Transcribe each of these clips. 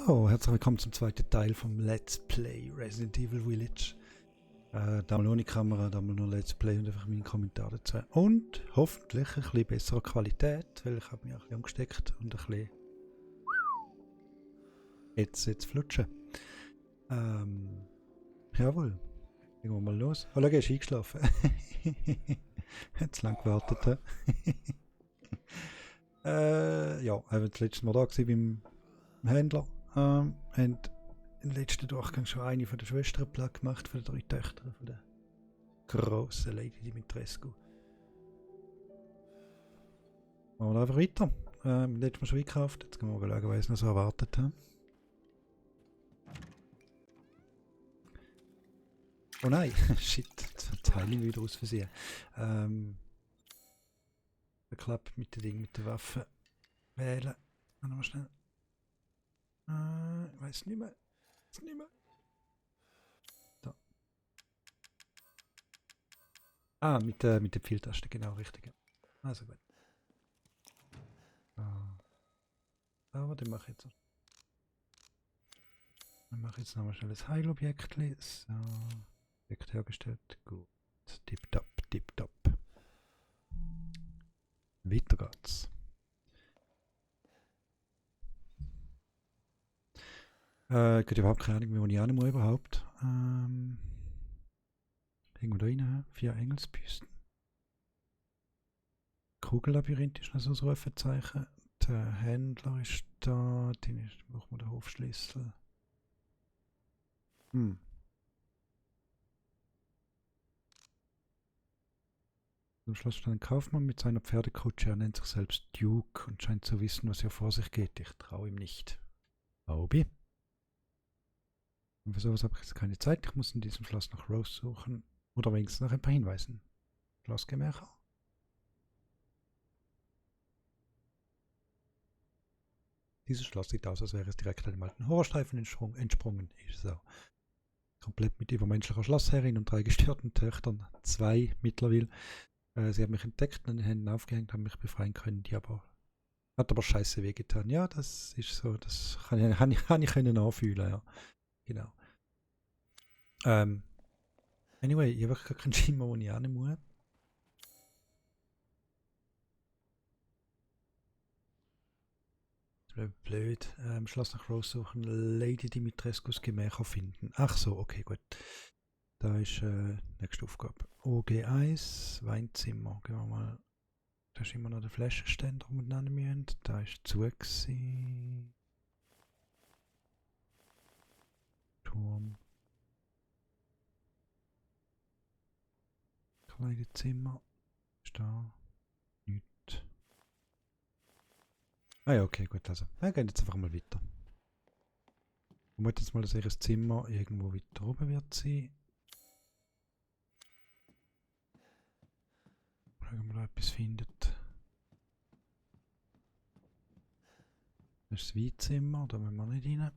So, herzlich willkommen zum zweiten Teil vom Let's Play Resident Evil Village. Da mal ohne Kamera, da mal nur Let's Play und einfach meinen Kommentar dazu. Und hoffentlich ein bisschen bessere Qualität, weil ich habe mich ein bisschen angesteckt und ein bisschen... Jetzt flutschen. Jawohl. Gehen wir mal los. Oh, schau, er ist eingeschlafen. Hat zu lange gewartet. Ja, ich war das letzte Mal da beim Händler. Und im letzten Durchgang schon eine von der Schwestern platt gemacht, von den 3 Töchtern, von der grossen Lady Dimitrescu. Machen wir einfach weiter. Letztes Mal schon eingekauft, jetzt gehen wir mal schauen, was noch so erwartet haben. Oh nein, shit, das Heiling wieder aus Versehen. Geklappt mit dem Ding, mit der Waffe. Wählen. Mal schnell. Ich weiß nicht mehr. Da. Ah, mit der Pfeiltaste, genau, richtig. Also gut. Aber den mache ich jetzt. Dann mache ich jetzt nochmal schnell das Heilobjekt. So. Objekt hergestellt. Gut. Tipptopp, tipptopp. Weiter geht's. Ich habe überhaupt keine Ahnung, wo ich hin muss überhaupt. Irgendwo da rein, 4 Engelsbüsten. Kugellabyrinth ist noch so ein Rufezeichen. Der Händler ist da. Den brauchen wir den Hofschlüssel. Am Schluss steht ein Kaufmann mit seiner Pferdekutsche. Er nennt sich selbst Duke und scheint zu wissen, was hier vor sich geht. Ich traue ihm nicht. Aubi. Und für sowas habe ich jetzt keine Zeit. Ich muss in diesem Schloss nach Rose suchen. Oder wenigstens nach ein paar Hinweisen. Schlossgemächer. Dieses Schloss sieht aus, als wäre es direkt einem alten Horrorstreifen entsprungen. Ist so. Komplett mit übermenschlicher Schlossherrin und 3 gestörten Töchtern. 2 mittlerweile. Sie haben mich entdeckt und in den Händen aufgehängt, haben mich befreien können. Die hat aber scheiße wehgetan. Ja, das ist so. Das kann ich können anfühlen, ja. Genau. Anyway, ich habe gar keinen Schimmer, wo ich hin muss. Blöd. Schloss nach Rose suchen, Lady Dimitrescus Gemächer finden. Ach so, okay, gut. Da ist nächste Aufgabe. OG1, Weinzimmer. Gehen wir mal. Da ist immer noch der Flaschenständer, den wir nehmen müssen. Da ist zu gewesen. Turm. Kleidezimmer. Ist da. Nichts. Ah ja, okay, gut. Also, wir gehen jetzt einfach mal weiter. Ich vermute jetzt mal, dass ihr Zimmer irgendwo weiter oben wird sein. Schauen wir mal, ob ihr etwas findet. Das ist das Weinzimmer, da müssen wir nicht rein.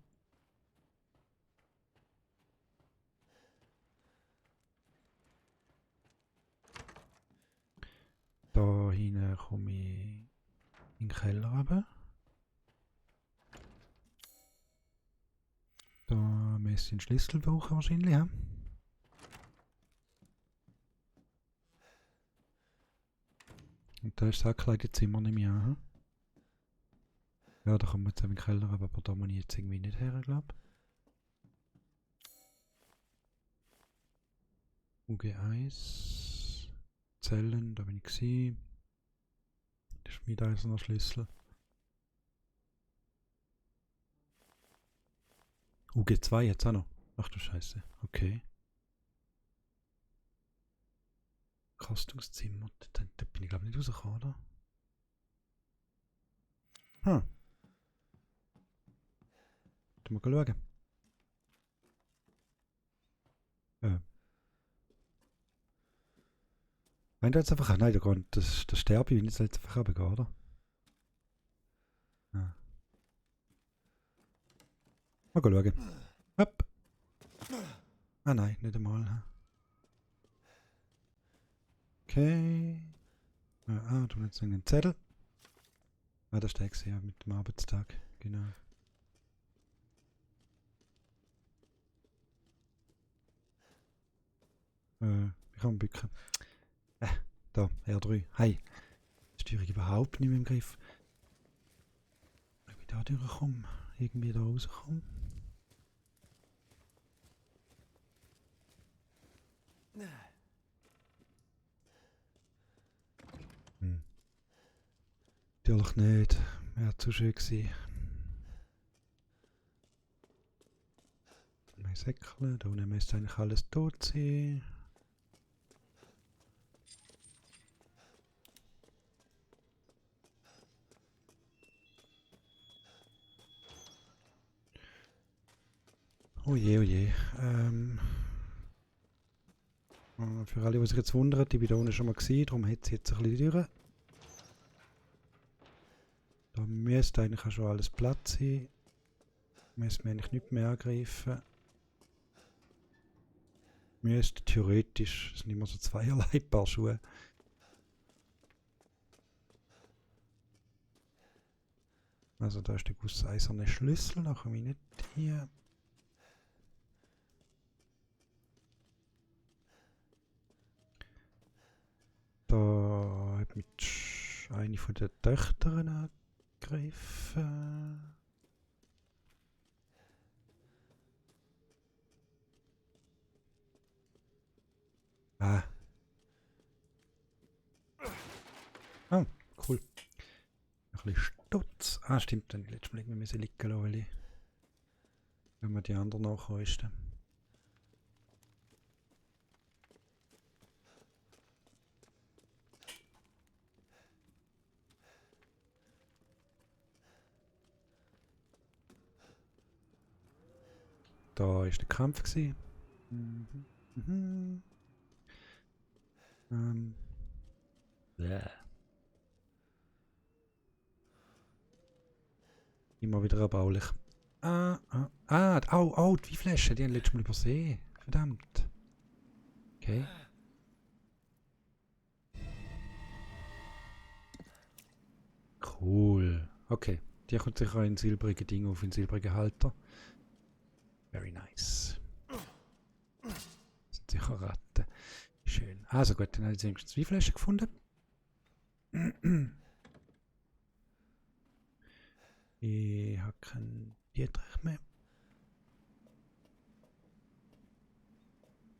Da hinten komme ich in den Keller runter. Da müssen wir einen Schlüssel brauchen wahrscheinlich, ja? Und da ist das Ankleidezimmer nicht mehr, hm? Ja, da kommen wir jetzt in den Keller runter, aber da muss ich jetzt irgendwie nicht her, glaube ich. UG1. Zellen, da bin ich gewesen. Der Schmiedeiserner Schlüssel. UG2 jetzt auch noch. Ach du Scheiße, okay. Kostungszimmer, da bin ich glaube nicht rausgekommen, oder? Hm. Mal schauen. Nein, da jetzt einfach. Nein, das sterbe ich, wenn ich jetzt einfach runtergehe, oder? Ja. Mal schauen. Hopp. Ah nein, nicht einmal. Okay. Du hast einen Zettel. Ah, da steht sie ja mit dem Arbeitstag. Genau. Ich kann bücken. Da, R3. Hi. Die Steuerung überhaupt nicht mehr im Griff. Wenn ich da durchkomme, irgendwie da rauskomme. Natürlich nicht. Wäre zu schön gewesen. Mein Säckchen, da unten müsste eigentlich alles tot sein. Oh je, oh je. Für alle, die sich jetzt wundern, ich bin da unten schon mal gewesen, darum hat es jetzt ein bisschen durch. Da müsste eigentlich auch schon alles Platz sein. Müssen wir eigentlich nicht mehr angreifen. Müsste theoretisch, es sind immer so zweierlei Paar Schuhe. Also da ist der gusseiserne Schlüssel, da komme ich nicht hier. Da hat mich eine von den Töchtern angegriffen. Ah. Oh, cool. Ein bisschen Stutz. Ah, stimmt, dann letztes Mal irgendwie liegen lassen, weil ich, wenn man die anderen nachkommen ist. Da war der Kampf gewesen. Mhm. Mhm. Immer wieder erbaulich. Die Flasche, die haben letztes Mal übersehen. Verdammt. Okay. Cool. Okay. Die kommt sicher in silbrige Dinge auf, in silbrigen Halter. Very nice. Das sind sicher Ratten. Schön. Also gut, dann habe ich wenigstens 2 Flaschen gefunden. Ich habe keinen Dietrich mehr.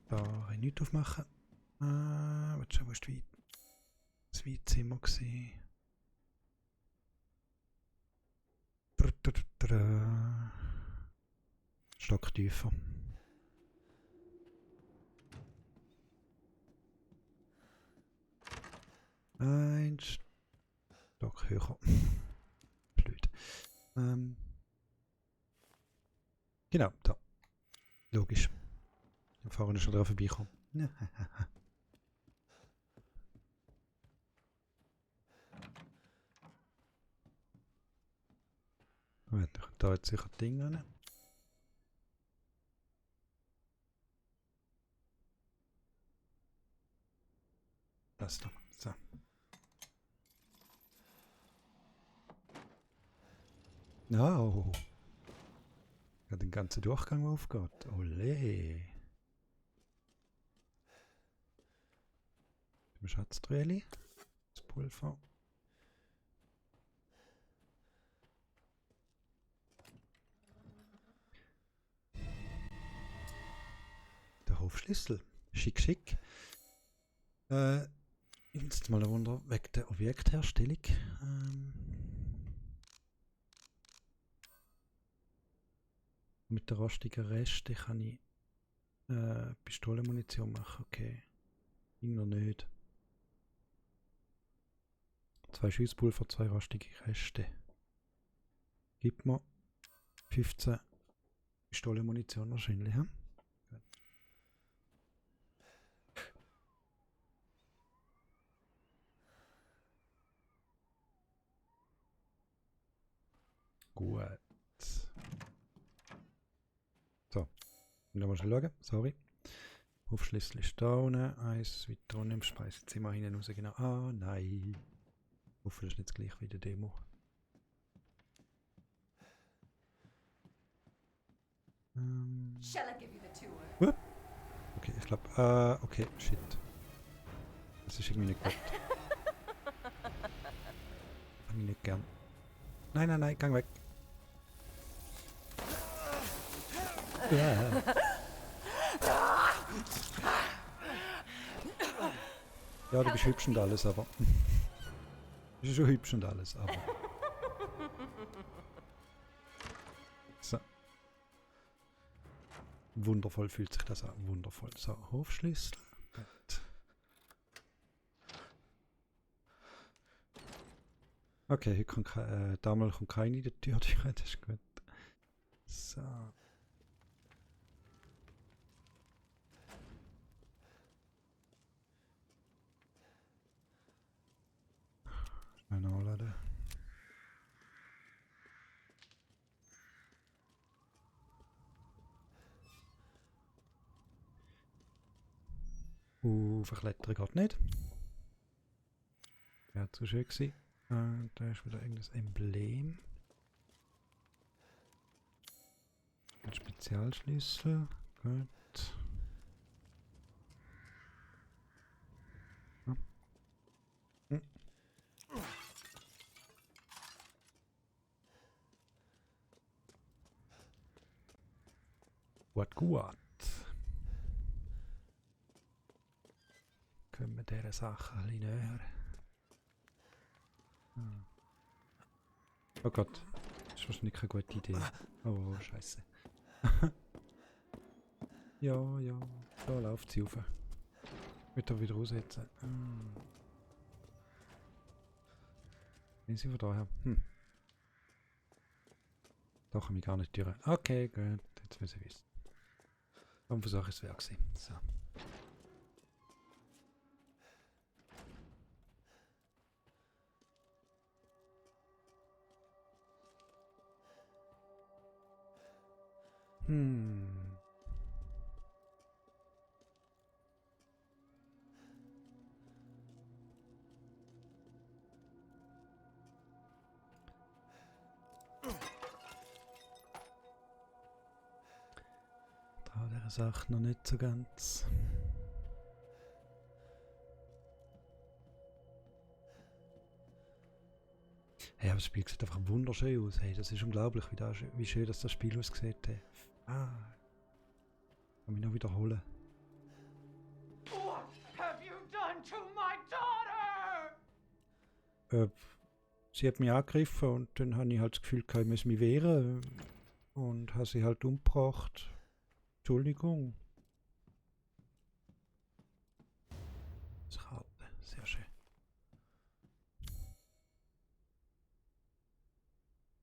Da kann ich nichts aufmachen. Warte schon, wo ist das Weizimmer gewesen? Stock tiefer. Ein Stock höher. Blöd. Genau, da. Logisch. Da fahren wir schon drauf vorbeikommen. Da hat sicher Dinge rein. Das da. So. Oh. Ja, den ganzen Durchgang aufgeht. Ole. Im Schatzträli. Das Pulver. Der Hofschlüssel. Schick, schick. Jetzt mal ein Wunder wegen der Objektherstellung. Mit der rostigen Reste kann ich Pistolenmunition machen. Okay. Ich noch nicht. 2 Schusspulver, 2 rostige Reste. Gib mir 15 Pistolenmunition wahrscheinlich. Hm? Gut. So. Und dann mal schauen. Sorry. Aufschlüssel ist da unten. Eins weiter unten im Speisezimmer hinten raus. Genau. Ah, nein. Ich hoffe, das ist nicht das gleiche wie der Demo. Shall I give you the tour? Okay, ich glaube, okay, shit. Das ist irgendwie nicht gut. Hab ich nicht gern. Nein, nein, nein, gang weg. Ja, ja, du bist hübsch und alles, aber... Du bist schon hübsch und alles, aber... So. Wundervoll fühlt sich das an. Wundervoll. So, Hofschlüssel. Gut. Okay, hier kommt damals kommt keine in die Tür, das ist gut. So. Schnell nachladen. Verklettern geht nicht. Wäre zu schön gewesen. Da ist wieder irgendein Emblem. Ein Spezialschlüssel. Gut. Ja. Hm. Gut. Können wir dieser Sache ein bisschen näher. Hm. Oh Gott, das ist wahrscheinlich keine gute Idee. Oh, scheiße. Ja, ja, da läuft sie rauf. Ich will da wieder raussetzen. Wie sind wir daher? Da komme ich gar nicht durch. Okay, gut, jetzt will ich wissen. Dann versuche ich es wert gewesen. So. Da der Sache noch nicht so ganz. Hey, aber das Spiel sieht einfach wunderschön aus. Hey, das ist unglaublich, wie schön das Spiel aussieht. Hey. Kann mich noch wiederholen. What have you done to my daughter? Sie hat mich angegriffen und dann habe ich halt das Gefühl, ich muss mich wehren. Und habe sie halt umgebracht. Entschuldigung. Das Karte, sehr schön.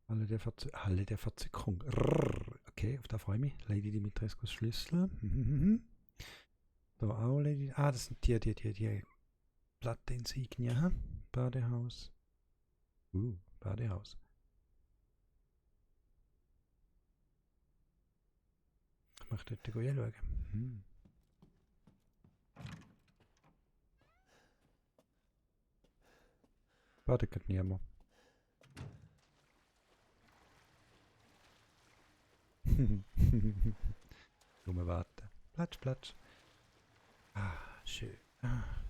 Halle der Verzückung. Okay, auf da freue ich mich. Lady Dimitrescus Schlüssel. Da auch Lady. Das sind die Platte-Insignien. Badehaus. Badehaus. Ich möchte dort schauen. Badet geht niemand. Nur warten. Platsch. Schön.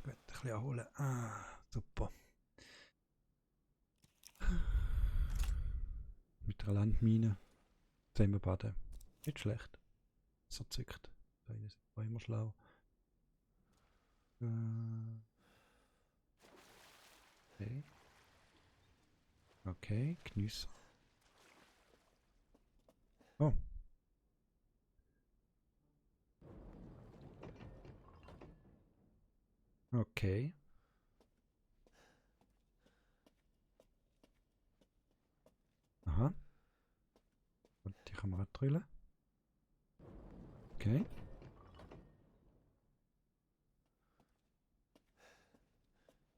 Gut, ein bisschen erholen. Super. Mit einer Landmine. Zusammen baden. Nicht schlecht. So zückt. Da war immer schlau. Okay. Okay, Knüsse. Oh. Okay. Aha. Und die kann man drüllen. Okay.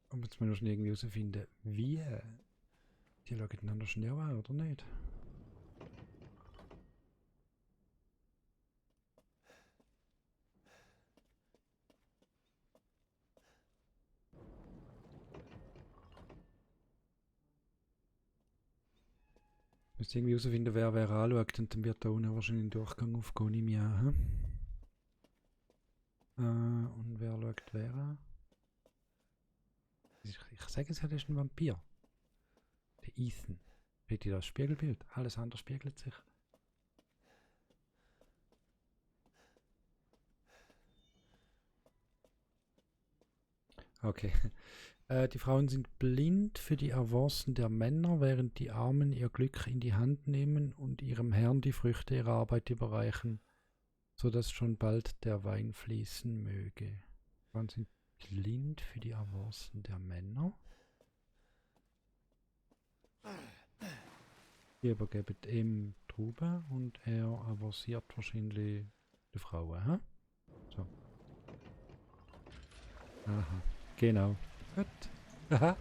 Und jetzt müssen wir irgendwie herausfinden, wie die schauen einander schnell an, oder nicht? Ich muss irgendwie herausfinden, wer anschaut, und dann wird da unten wahrscheinlich ein Durchgang aufgehen, nehme ich an. Und wer schaut wer? Ich sage es ja, das ist ein Vampir. Der Ethan. Seht ihr das Spiegelbild? Alles andere spiegelt sich. Okay. Die Frauen sind blind für die Avancen der Männer, während die Armen ihr Glück in die Hand nehmen und ihrem Herrn die Früchte ihrer Arbeit überreichen, so dass schon bald der Wein fließen möge. Frauen sind blind für die Avancen der Männer. Die übergeben ihm Trube und er avanciert wahrscheinlich die Frauen, hä? So. Aha, genau. Gut. Aha.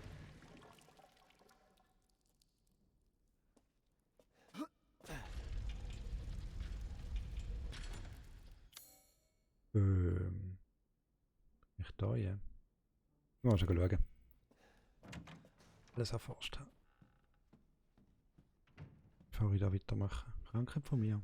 Ich da, ja. Mal schon schauen. Alles erforscht. Bevor ich da weitermache. Krankheit von mir.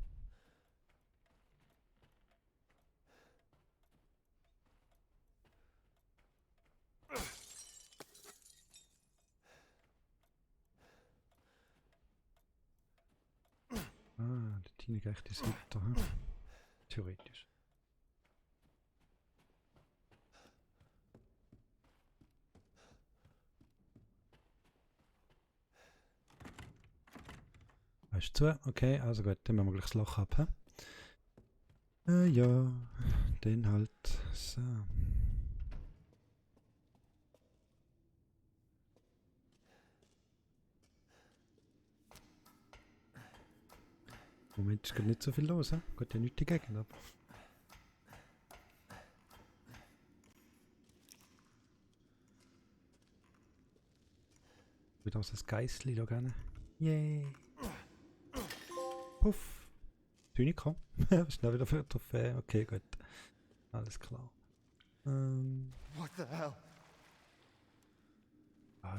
Ah, der Tine geht ist weiter. Hm? Theoretisch. Weißt du zu? Okay, also gut, dann machen wir gleich das Loch ab. Ja, den halt. So. Im Moment ist gerade nicht so viel los, geht ja nicht dagegen, aber. Wieder aus das Geissli da gerne. Yay! Puff! Zyniker. Schnell wieder für Trophäe. Okay, gut. Alles klar. What the hell?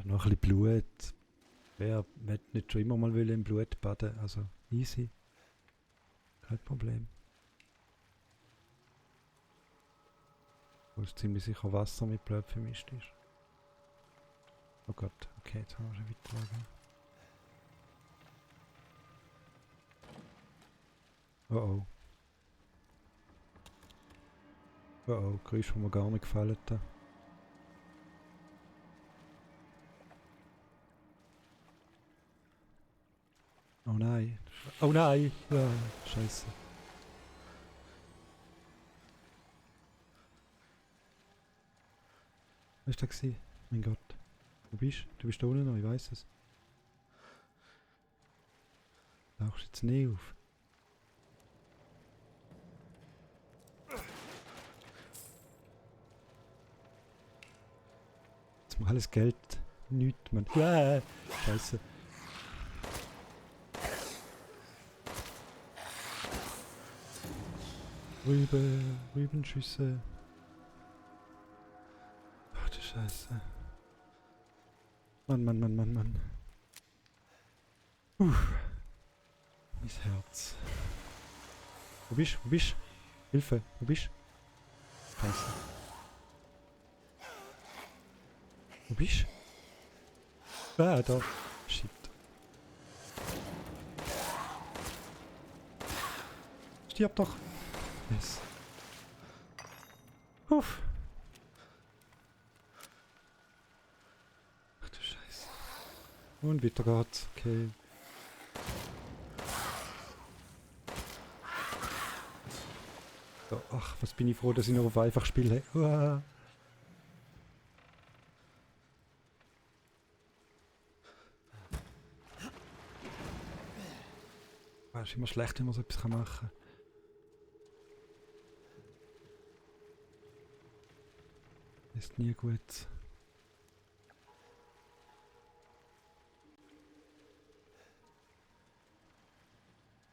Noch ein bisschen Blut. Wer wird nicht schon immer mal im Blut baden? Also easy. Kein Problem. Wo es ziemlich sicher Wasser mit Blut vermischt ist. Oh Gott, okay, jetzt haben wir schon weitergegangen. Oh oh. Oh oh, Geräusch, die mir gar nicht gefallen. Oh nein. Oh nein! Ja, Scheiße. Was war das? Mein Gott. Wo bist du? Du bist da unten noch, ich weiss es. Tauchst jetzt nicht auf. Jetzt mal alles Geld. Nichts, man. Scheiße. Rübenschüsse. Ach du Scheiße. Mann. Mein Herz. Wo bist du? Hilfe, wo bist du? Scheiße. Wo bist du? Da. Shit. Stirb doch. Yes. Uff. Ach du Scheiße. Und weiter geht's. Okay. So, ach, was bin ich froh, dass ich noch auf einfach spiele. Uah. Es ist immer schlecht, wenn man so etwas machen kann. Ist nie gut.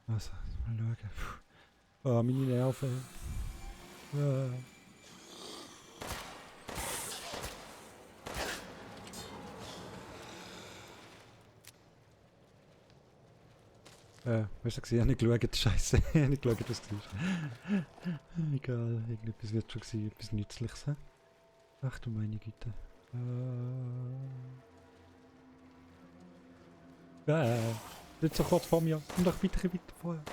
Also, mal schauen. Oh, meine Nerven. Was hast du gesehen? Ich habe nicht geschaut, Scheiße. Ich habe nicht geschaut, was es war. Egal, irgendetwas wird schon gewesen, etwas Nützliches. He? Ach du meine Güte. Nicht so kurz vor mir. Und noch weiter vorher.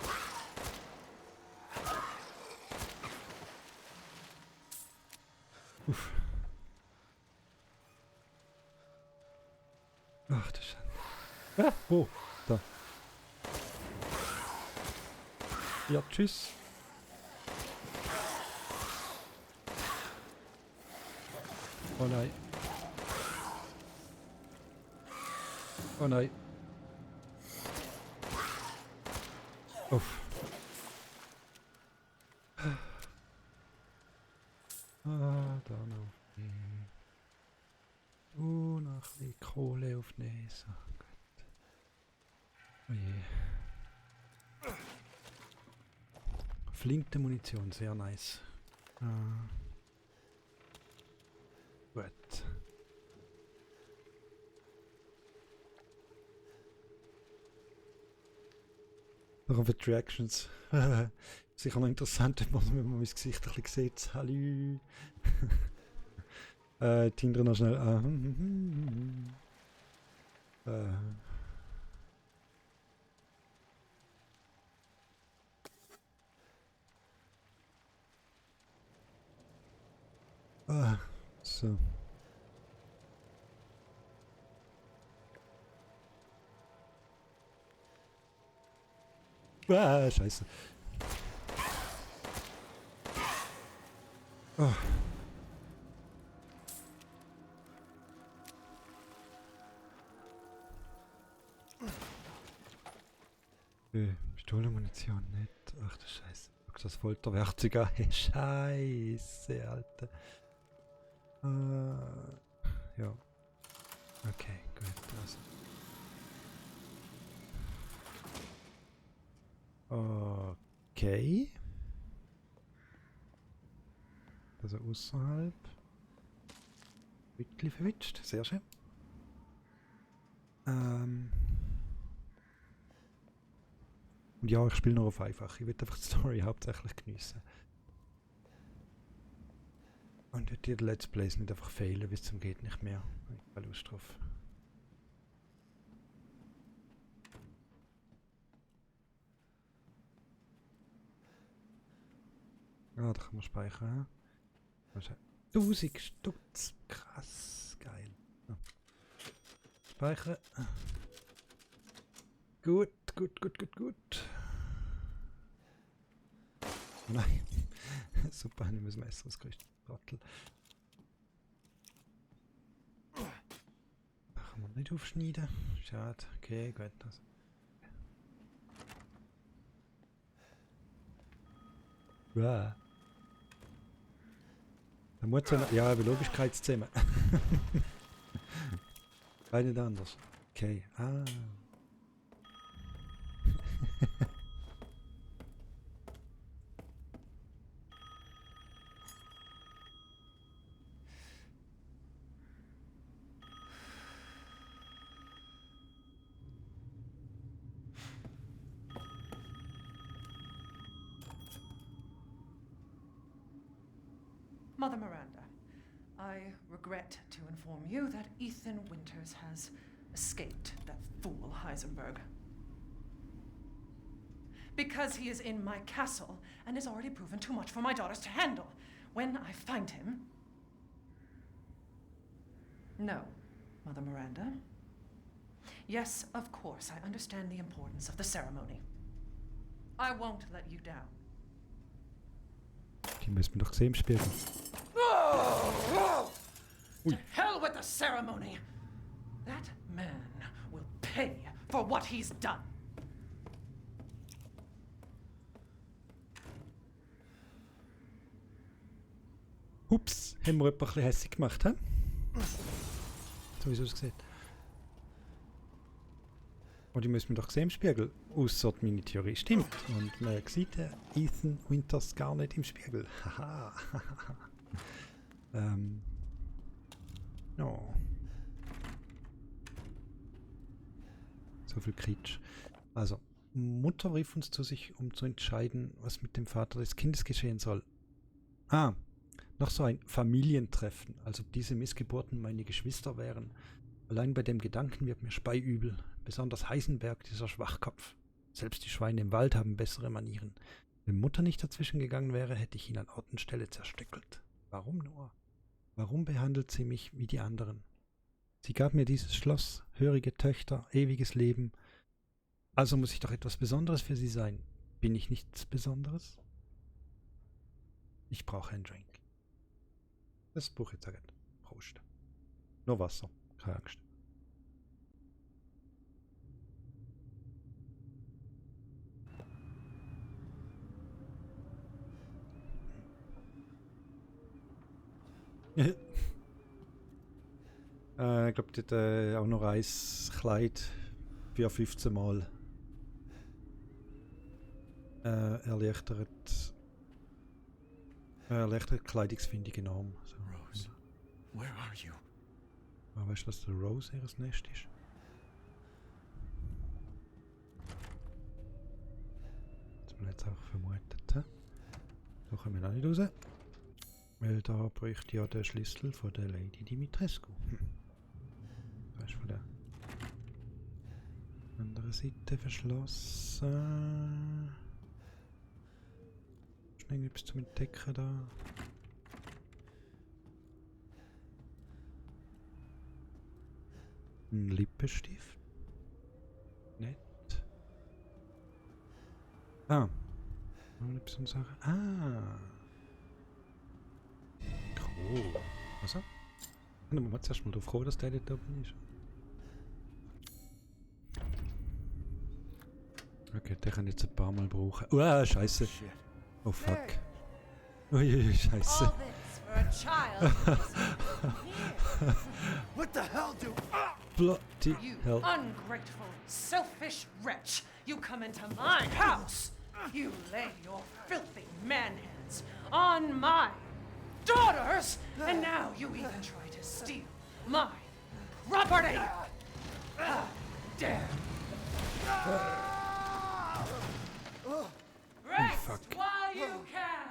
Uff. Ach du Scheiße. Wo? Da. Ja, tschüss. Oh nein. Oh nein. Uff. Da noch. Noch ein bisschen Kohle aufnehmen. So, gut. Oh je. Flinte-Munition, sehr nice. Gut. Noch auf die Reactions. Sicher noch interessant, wenn man mein Gesicht ein bisschen sieht. Hallo. Tinder noch schnell. So. Scheiße. Oh. Pistolenmunition nicht. Ach du Scheiße. Guck das Folterwerkzeug an. Hey, Scheiße, Alter. Ja. Okay, gut. Also. Okay. Also außerhalb. Wirklich verwitscht. Sehr schön. Und ja, ich spiele noch auf einfach. Ich will einfach die Story hauptsächlich geniessen. Und die Let's Plays nicht einfach fehlen, bis zum geht nicht mehr. Ich habe keine Lust drauf. Ah, da kann man speichern. 1000 Stutz. Krass. Geil. Ja. Speichern. Gut. Nein. Super, ich muss Messer ausgerüstet. Trottel. Kann man nicht aufschneiden. Schade. Okay, gut. Also. Wow. Da muss ja, aber Logischkeitsthema. Nicht anders. Okay. Mother Miranda, I regret to inform you that Ethan Winters has escaped that fool Heisenberg. Because he is in my castle and has already proven too much for my daughters to handle. When I find him... No, Mother Miranda. Yes, of course, I understand the importance of the ceremony. I won't let you down. Die müssen wir doch sehen im Spiegel. To hell with the ceremony! That man will pay for what he's done. Ups, haben wir jemanden ein bisschen hässlich gemacht, hä? So wie es aussieht. Und die müssen wir doch sehen im Spiegel. Ausser meine Theorie stimmt. Und man sieht Ethan Winters gar nicht im Spiegel. Haha. No. So viel Kitsch. Also, Mutter rief uns zu sich, um zu entscheiden, was mit dem Vater des Kindes geschehen soll. Ah, noch so ein Familientreffen, als ob diese Missgeburten meine Geschwister wären. Allein bei dem Gedanken wird mir speiübel, besonders Heisenberg, dieser Schwachkopf. Selbst die Schweine im Wald haben bessere Manieren. Wenn Mutter nicht dazwischen gegangen wäre, hätte ich ihn an Ort und Stelle zerstückelt. Warum nur? Warum behandelt sie mich wie die anderen? Sie gab mir dieses Schloss, hörige Töchter, ewiges Leben. Also muss ich doch etwas Besonderes für sie sein. Bin ich nichts Besonderes? Ich brauche einen Drink. Das Buch jetzt sagen. Prost. Nur Wasser, keine Angst. Ich glaube, die hat auch noch ein Kleid für 15 Mal erleichtert Kleidungsfindung enorm. So. Rose, where are you? Aber weißt du, dass der Rose ihres Nest ist? Das man jetzt auch vermutet. He? Da kommen wir auch nicht raus. Weil da bräuchte ja der Schlüssel von der Lady Dimitrescu. Da ist von der anderen Seite verschlossen. Schnell etwas zum Entdecken da. Ein Lippenstift. Nett. Ah. Noch etwas zum Sagen. Ah. Cool. Was? Dann muss man zuerst mal drauf kommen, dass der dort oben ist. Okay, den kann ich jetzt ein paar Mal brauchen. Scheiße. Shit. Oh fuck. Ui, scheiße. All this for a child. What the hell do? Bloody You hell. ungrateful, selfish wretch! You come into my house! You lay your filthy man hands on my daughters! And now you even try to steal my property! How dare! Rest fuck. while you can!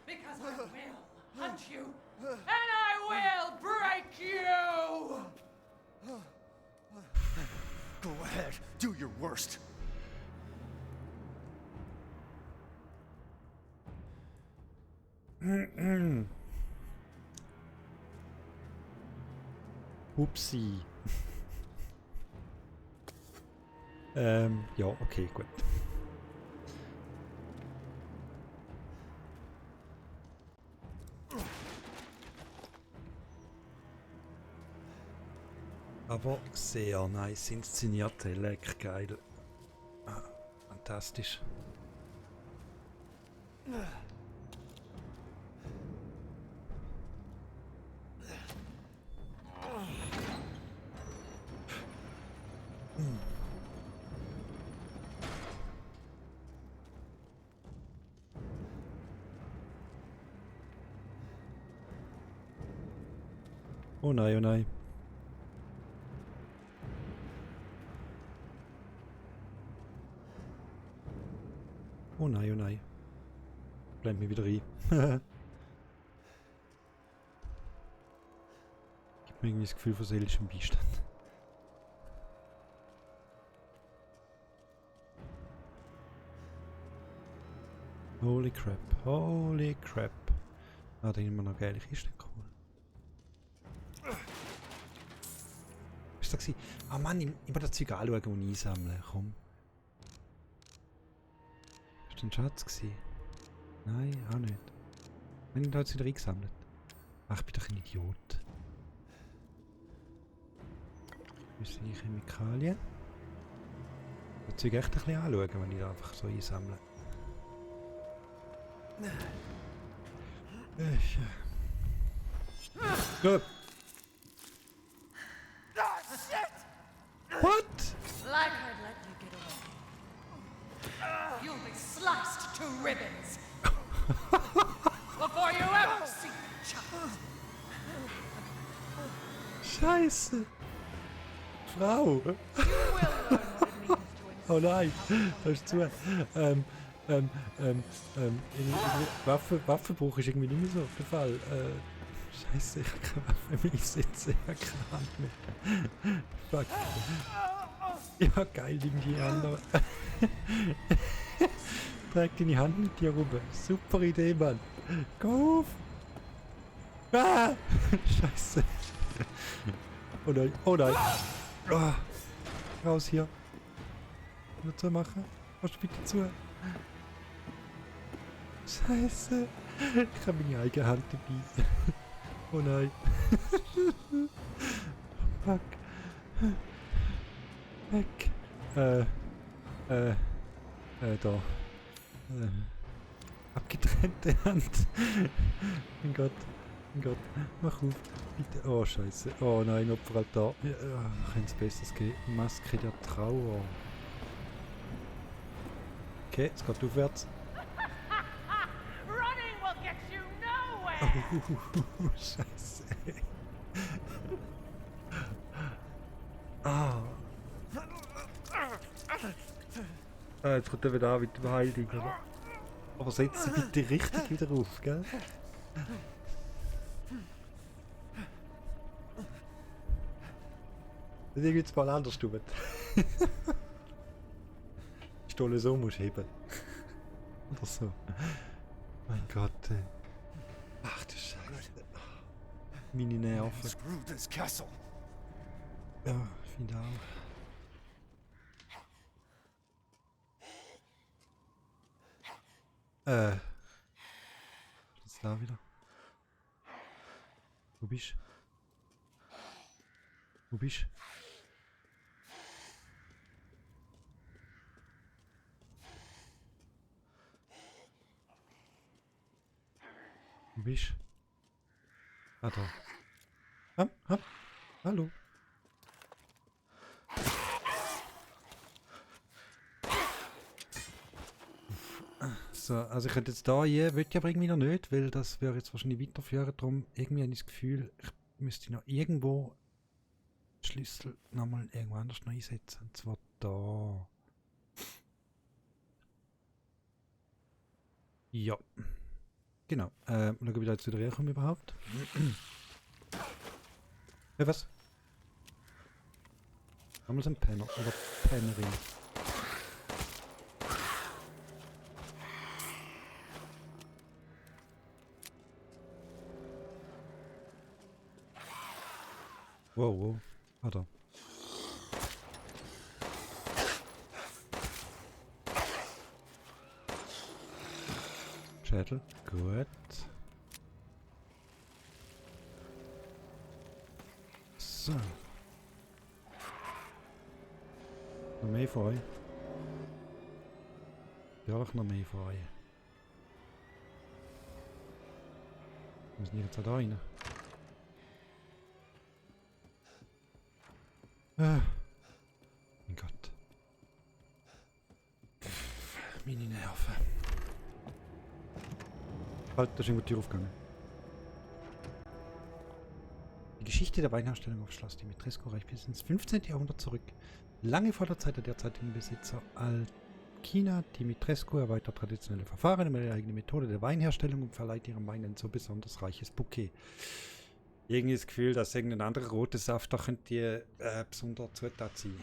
Because I will hunt you! And I will break you! Go ahead, do your worst. Upsi. Ja, okay, gut. Aber sehr nice inszeniert, lecker geil. Ah, fantastisch. Oh nein, oh nein. Oh nein, oh nein. Blend mich wieder rein. Gibt mir irgendwie das Gefühl von seelischem Beistand. Holy crap, holy crap. Ah, da haben wir noch geile Kisten geholt. Was war das? Ah Mann, ich muss das Zeug anschauen und einsammeln. Komm. Ist das ein Schatz gewesen? Nein, auch nicht. Wenn ich da jetzt wieder eingesammelt. Ach, ich bin doch ein Idiot. Das sind die Chemikalien. Das Zeug echt ein bisschen anschauen, wenn ich da einfach so einsammle. Gut. What? Like I'd let you get away. You'll be sliced to ribbons before you ever see a child. Scheiße. Frau. You will learn what it means to Oh nein, das ist zu. Waffenbruch ist irgendwie nicht mehr so der Fall. Scheiße, ich habe keine Waffe mehr einsetzen. Ich habe keine Hand mehr. Fuck. Ja, geil, nimm die andere. Trag deine Hand mit dir rum. Super Idee, Mann. Go auf! Ah! Scheiße. Oh nein, oh nein. Ah. Raus hier. Nur zu machen. Was bitte zu? Scheiße. Ich habe meine eigene Hand dabei. Oh nein. Fuck. Weg. Da. Abgetrennte Hand. Mein Gott. Mein Gott. Mach auf. Bitte. Oh, scheiße. Oh nein, Opferaltar. Ja, könnte es Besseres geben. Maske der Trauer. Okay, es geht aufwärts. Running will get you nowhere! Scheiße. Ah. Jetzt kommt er wieder an mit dem Heilding, oder? Aber setz sie bitte richtig wieder auf, gell? Das ist jetzt mal anders tun. Die Stolle so musst du heben. Oder so. Mein Gott, ey. Ach du Scheiße. Meine Nerven. Screw this castle. Ja, ich finde auch. Was ist da wieder? Wo bist du? Wo bist du? Wo bist du? Ah, da. Hallo. So, also ich könnte jetzt da hier, will ich aber irgendwie noch nicht, weil das wäre jetzt wahrscheinlich weiterführen. Darum irgendwie habe ich das Gefühl, ich müsste noch irgendwo den Schlüssel nochmal irgendwo anders noch einsetzen. Und zwar da. Ja. Genau. Schauen, wie da jetzt wieder herkommen überhaupt. Ja, was? Nochmal so ein Penner oder Pennerin. Wow, wow. Warte. Schädel. Gut. So. Noch mehr von euch. Ja, noch mehr von euch. Wir müssen jetzt auch da rein. Mein Gott. Meine Nerven. Halt, da ist irgendwo die Tür aufgegangen. Die Geschichte der Weinherstellung auf Schloss Dimitrescu reicht bis ins 15. Jahrhundert zurück. Lange vor der Zeit der derzeitigen Besitzer Alcina Dimitrescu erweitert traditionelle Verfahren mit einer eigenen Methode der Weinherstellung und verleiht ihrem Wein ein so besonders reiches Bouquet. Irgendwie das Gefühl, dass irgendein anderer roter Saft da könnte die besondere Zutat sein.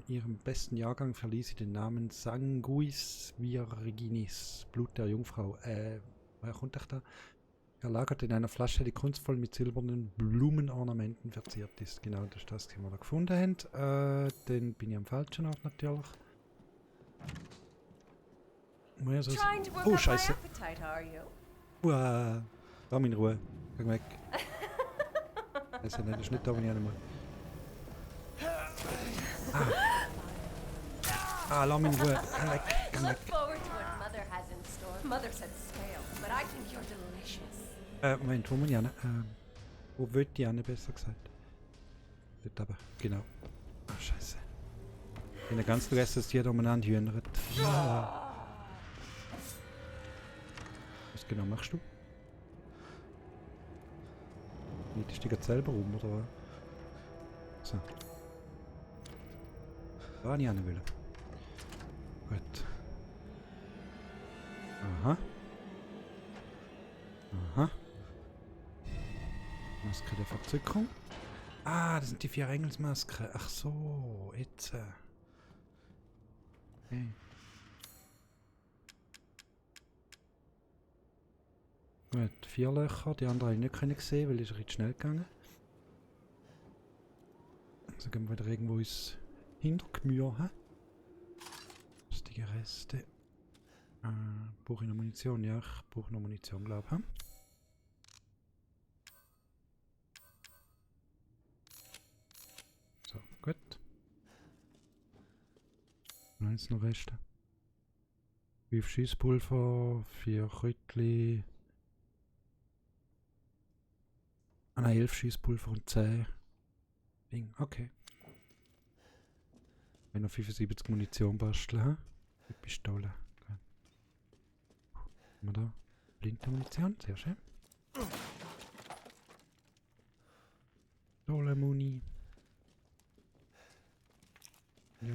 Ihrem besten Jahrgang verlieh sie den Namen Sanguis Virginis, Blut der Jungfrau. Woher kommt das da? Erlagert in einer Flasche, die kunstvoll mit silbernen Blumenornamenten verziert ist. Genau, das ist das, was wir da gefunden haben. Dann bin ich am falschen Ort natürlich. Oh, Scheiße. Lass mich in Ruhe. Geh weg. Das ist nicht da, wenn ich einmal. Lass mich in Ruhe. Geh weg. Geh weg. Moment, wo muss ich hin? Wo will ich hin, besser gesagt? Dort aber, genau. Oh, Scheiße. Ich bin ganz vergessen, dass die hier umeinander hühnert. Ja. Was genau machst du? Mietest du dich selber um, oder was? So. Da habe ich hin wollen. Gut. Aha. Aha. Maske der Verzückung. Ah, das sind die 4 Engelsmasken. Ach so, jetzt. Okay. Gut, 4 Löcher. Die anderen habe ich nicht gesehen, weil es ist recht schnell gegangen. Also gehen wir wieder irgendwo ins Hintergemüse. Lustige Reste. Brauche ich noch Munition? Ja, ich brauche noch Munition, glaube ich. So, gut. Und jetzt noch Reste. 5 Schießpulver, 4 Krütli. Ah nein, 11 Schießpulver und 10 Ding. Okay. Ich noch 75 Munition basteln, hä? Mit Pistole. Okay. Haben wir da? Blinde Munition, sehr schön. Pistole Muni. Ja,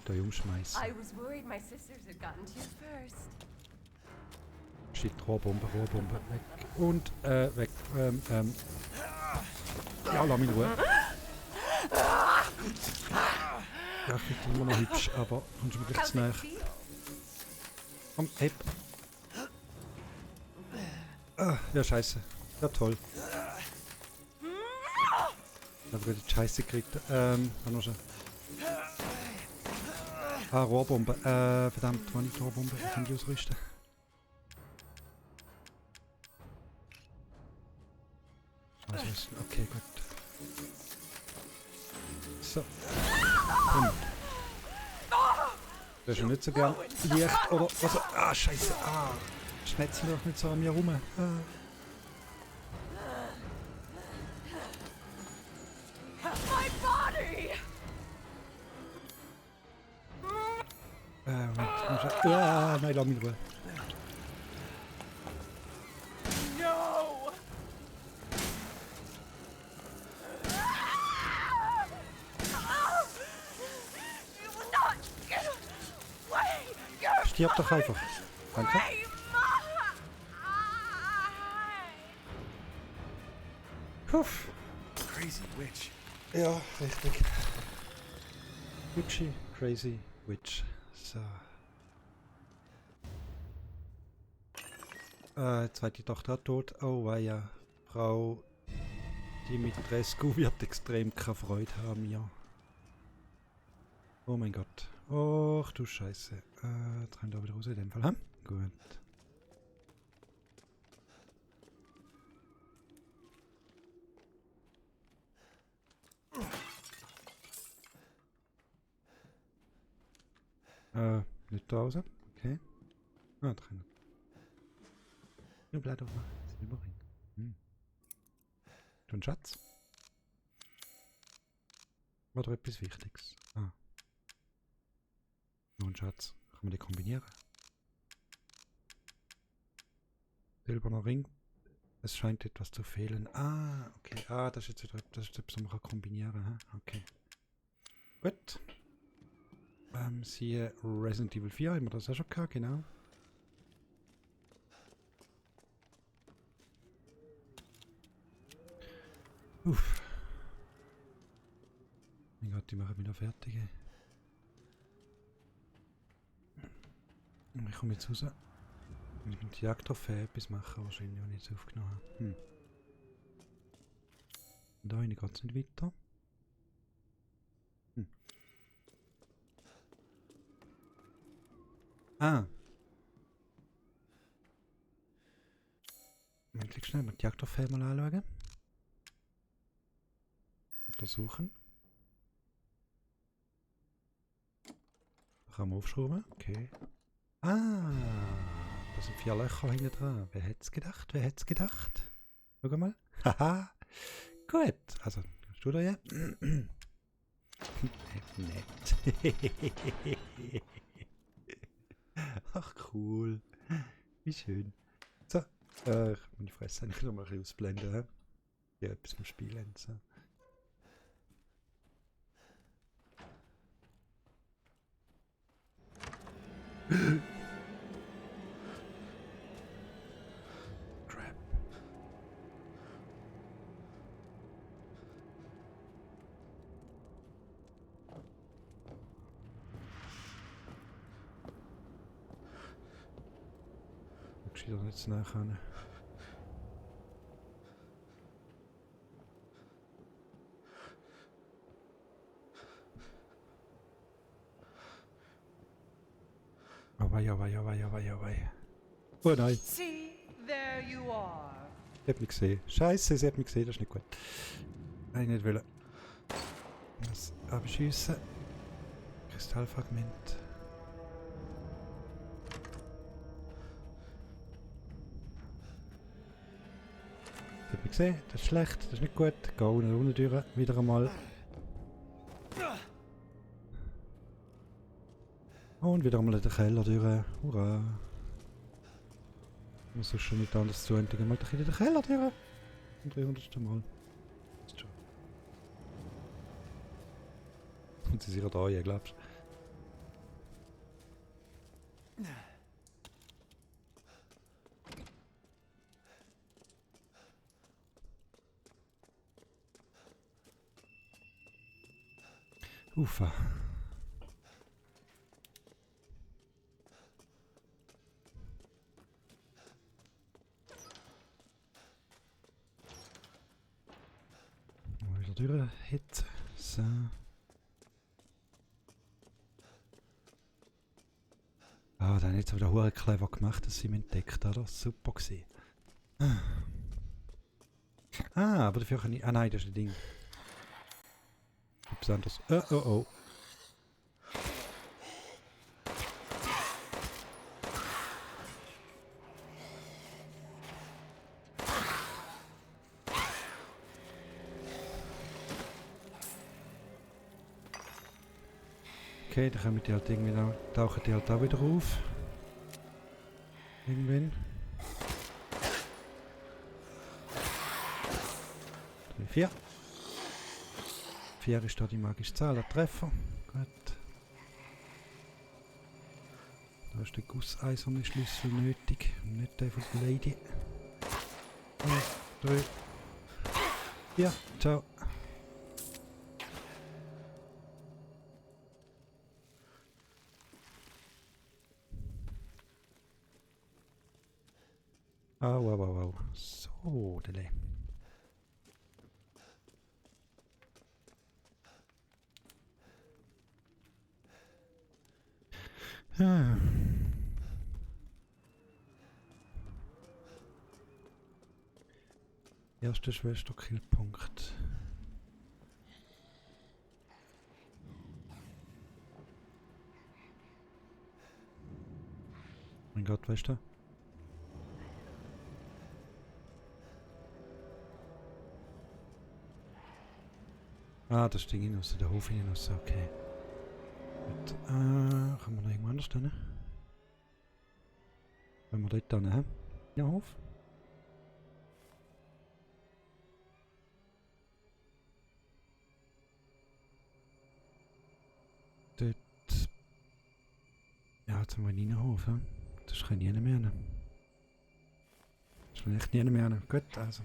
da umschmeißen. I was worried my sisters had gotten to you first. Shit, Rohrbombe, Rohrbombe, weg. Und, weg. Ja, lass mich in Ruhe. Ja, ich finde immer noch hübsch, aber kommst du mir gleich zu nahe. Komm, heb. Ah, ja, scheiße. Ja, toll. Ich habe gerade die Scheiße gekriegt. Noch schon. Ah, Rohrbombe. Verdammt, war nicht Rohrbombe. Ich kann die ausrüsten. Ausrüsten, okay, gut. So. Das ist ja nicht so gern Licht oder was. Ah, scheiße. Ah. Schnetzen doch nicht so an mir rum. My body! Moment. Ah, nein, lass mich in Ruhe. No! You will not get away! You're Stirb doch einfach. Danke. away, Puff. Crazy witch. Ja, richtig. Witchy, crazy witch. So. Zweite Tochter tot. Oh, weia. Frau Dimitrescu wird extrem keine Freude haben, ja. Oh mein Gott. Och du Scheiße. Jetzt rennt da wieder raus in dem Fall, hm? Gut. Nicht da raus. Okay. Ah, drin. Ja, bleib doch mal. Silberring. Du ein Schatz? Oder etwas Wichtiges? Ah. Nur ein Schatz. Kann man die kombinieren? Silberner Ring. Es scheint etwas zu fehlen. Ah, okay. Ah, das ist jetzt wieder etwas, was man kombinieren kann. Okay. Gut. Siehe Resident Evil 4, haben wir das auch schon gehabt, genau. Uff. Mein Gott, die machen mich noch fertig. Ich komme jetzt raus. Ich bin die Jagdtrophäe etwas machen, wahrscheinlich, wenn ich jetzt aufgenommen habe. Und da geht es nicht weiter. Ah. Moment, schnell mal die Jagdtrophäe mal anschauen. Untersuchen. Kann man aufschrauben. Okay. Ah. Da sind 4 Löcher hinten dran. Wer hätte es gedacht? Wer hätte es gedacht? Schau mal. Haha. Gut. Also, hast du da ja? Nett. Ach cool. Wie schön. So. Ich muss die Fresse eigentlich noch mal ein bisschen ausblenden. He? Ja, etwas vom Spielen. So. Crap. Ich wieder nicht nachher. Oh wei, oh wei, oh wei, oh wei, oh wei. Oh nein, See, there you are. sie hat mich gesehen. Scheiße, sie hat mich gesehen, das ist nicht gut. Nein, nicht wollen. Das abschiessen. Kristallfragment. Sie hat mich gesehen, das ist schlecht, das ist nicht gut. Geh unten durch, wieder einmal. Und wieder einmal in den Keller durch. Hurra! Ich muss schon nicht anders zu enden. Mal in den Keller durch. Zum 300. Mal. Ist schon. Und sie sind gerade an, glaubst du? Ufa. Mal wieder durch. Hit. So. Ah, dann hat jetzt wieder hure clever gemacht, dass sie ihn entdeckt hat. Das war super gewesen. Ah, aber dafür kann ich... Ah nein, das ist ein Ding. Etwas anderes. Oh, oh, oh. Okay, dann kommen die halt irgendwie noch, tauchen die halt auch wieder auf. Irgendwann. 3, 4. 4 ist da die magische Zahl, der Treffer. Gut. Da ist der gusseiserne Schlüssel nötig, und nicht der von der Lady. 3, 4, ciao. Ah, wow, wow, wow. So, Dele. Ah. Erster Schwester-Killpunkt. Mein Gott, weißt du? Ah, das Ding hinaus, der Hof hinaus, okay. Gut, kann man noch irgendwo anders hin? Wenn wir dort hin, hä? Ja, Hof. Dort... Ja, jetzt haben wir einen Hof, hä? Das kann ich nicht mehr hin. Das kann ich echt nicht mehr hin. Gut, also.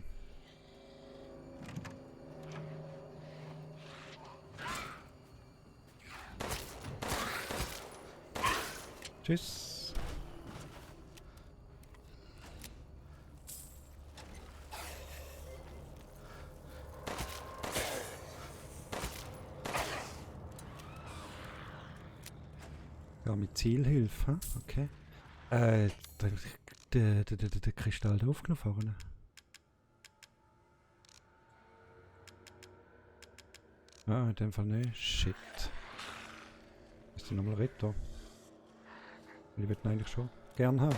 Tschüss. Ja, mit Zielhilfe, okay. Der Kristall da aufgenommen vorne. Ah, in dem Fall nicht. Shit. Ist die nochmal retten? Ich würde ihn eigentlich schon gern haben.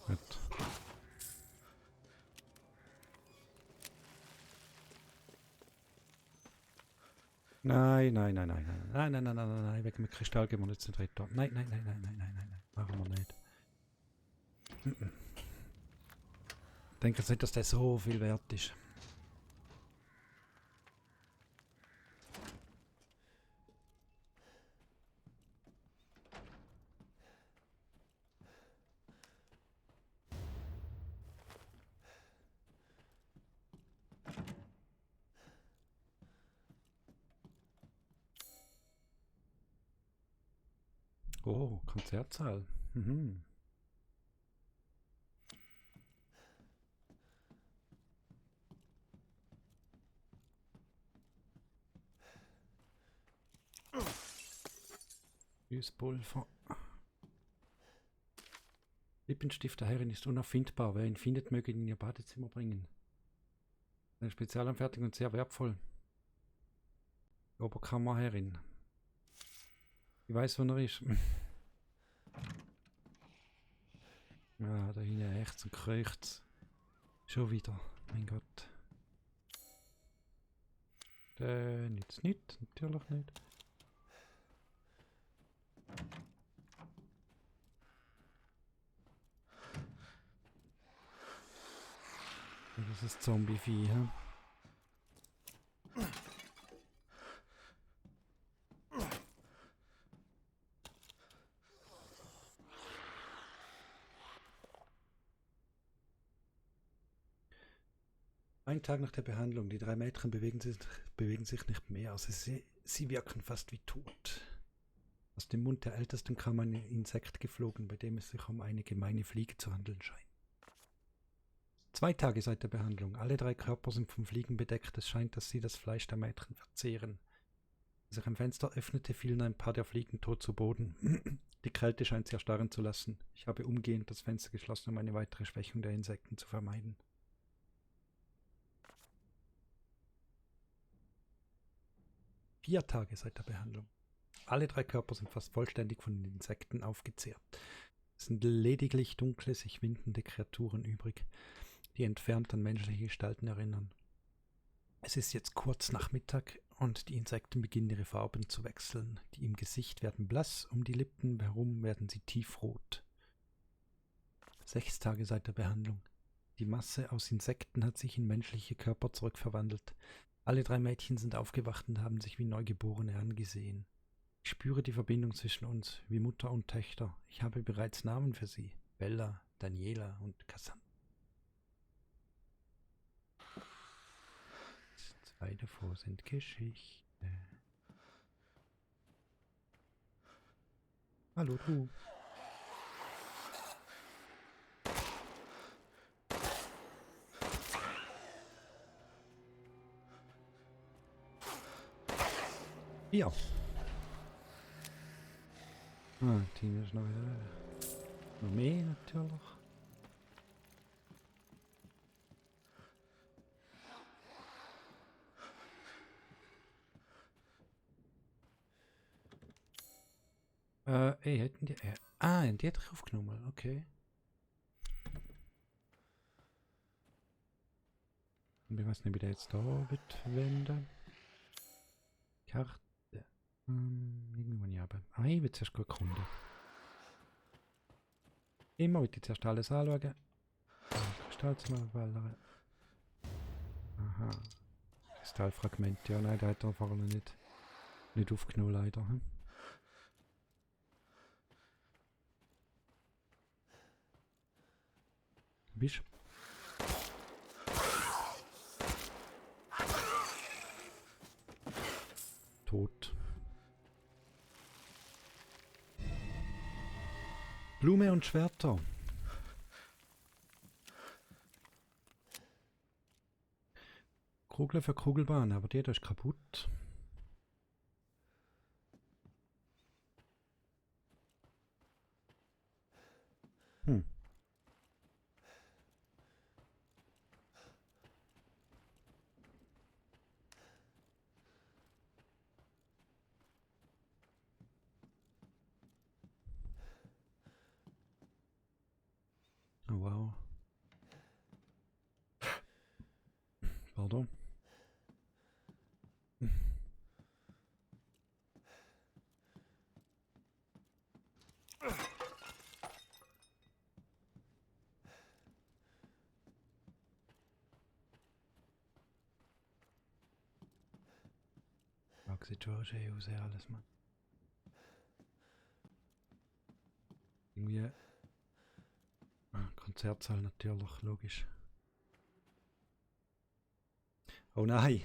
Gut. Nein, nein, nein, nein, nein, nein, nein, nein, nein, nein, nein, wegen dem Kristall gehen wir nicht zum dritten. Nein, nein, nein, nein, nein, nein, nein, nein, machen wir nicht. Ich denke jetzt nicht, dass der so viel wert ist. Oh, Konzertsaal. Mhm. Süßpulver. Lippenstift der Herrin ist unauffindbar. Wer ihn findet, möge ihn in ihr Badezimmer bringen. Eine Spezialanfertigung und sehr wertvoll. Die Oberkammerherrin. Ich weiß, wo er ist. Ja, da hinten rechts und kreucht. Schon wieder. Mein Gott. Der nützt nicht. Natürlich nicht. Das ist Zombie-Vieh, hä? Ein Tag nach der Behandlung. Die 3 Mädchen bewegen sich nicht mehr. Also sie wirken fast wie tot. Aus dem Mund der Ältesten kam ein Insekt geflogen, bei dem es sich um eine gemeine Fliege zu handeln scheint. 2 Tage seit der Behandlung. Alle 3 Körper sind von Fliegen bedeckt. Es scheint, dass sie das Fleisch der Mädchen verzehren. Als sich ein Fenster öffnete, fielen ein paar der Fliegen tot zu Boden. Die Kälte scheint sie erstarren zu lassen. Ich habe umgehend das Fenster geschlossen, um eine weitere Schwächung der Insekten zu vermeiden. Vier Tage seit der Behandlung. Alle 3 Körper sind fast vollständig von den Insekten aufgezehrt. Es sind lediglich dunkle, sich windende Kreaturen übrig, die entfernt an menschliche Gestalten erinnern. Es ist jetzt kurz nach Mittag und die Insekten beginnen ihre Farben zu wechseln. Die im Gesicht werden blass, um die Lippen herum werden sie tiefrot. 6 Tage seit der Behandlung. Die Masse aus Insekten hat sich in menschliche Körper zurückverwandelt. Alle 3 Mädchen sind aufgewacht und haben sich wie Neugeborene angesehen. Ich spüre die Verbindung zwischen uns, wie Mutter und Töchter. Ich habe bereits Namen für sie. Bella, Daniela und Cassandra. 2 davor sind Geschichte. Hallo du. Ja. Team ist noch wieder. Noch mehr natürlich. Hätten die. Die hätte ich aufgenommen, okay. Und ich weiß nicht, wie der jetzt da wird wenden. Karte. Irgendwo nicht haben. Ich will zuerst gut erkunden. Immer will ich zuerst alles anschauen. Kristallzimmerballere. Aha. Kristallfragment. Ja, nein, der hat er vorne nicht aufgenommen, leider. Hm? Bist tot. Blume und Schwerter. Kugel für Kugelbahn, aber der ist kaputt. Oh wow. Pardon. sieht schon schön aus, ja, alles, Mann. Irgendwie... Konzertsaal natürlich, logisch. Oh nein!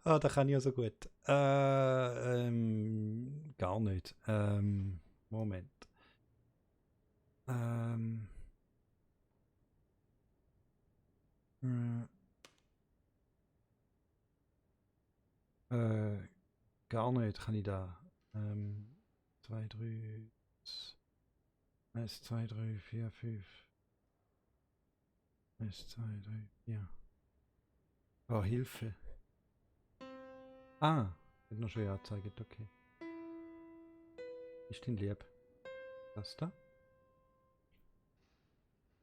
Ah, da kann ich ja so gut. Gar nicht. Moment. Gar nicht kann ich da. 2, 3, 1, 2, 3, 4, 5. 1, 2, 3, 4. Oh, Hilfe. Ah, wird noch schon angezeigt, okay. Ist den lieb. Das da.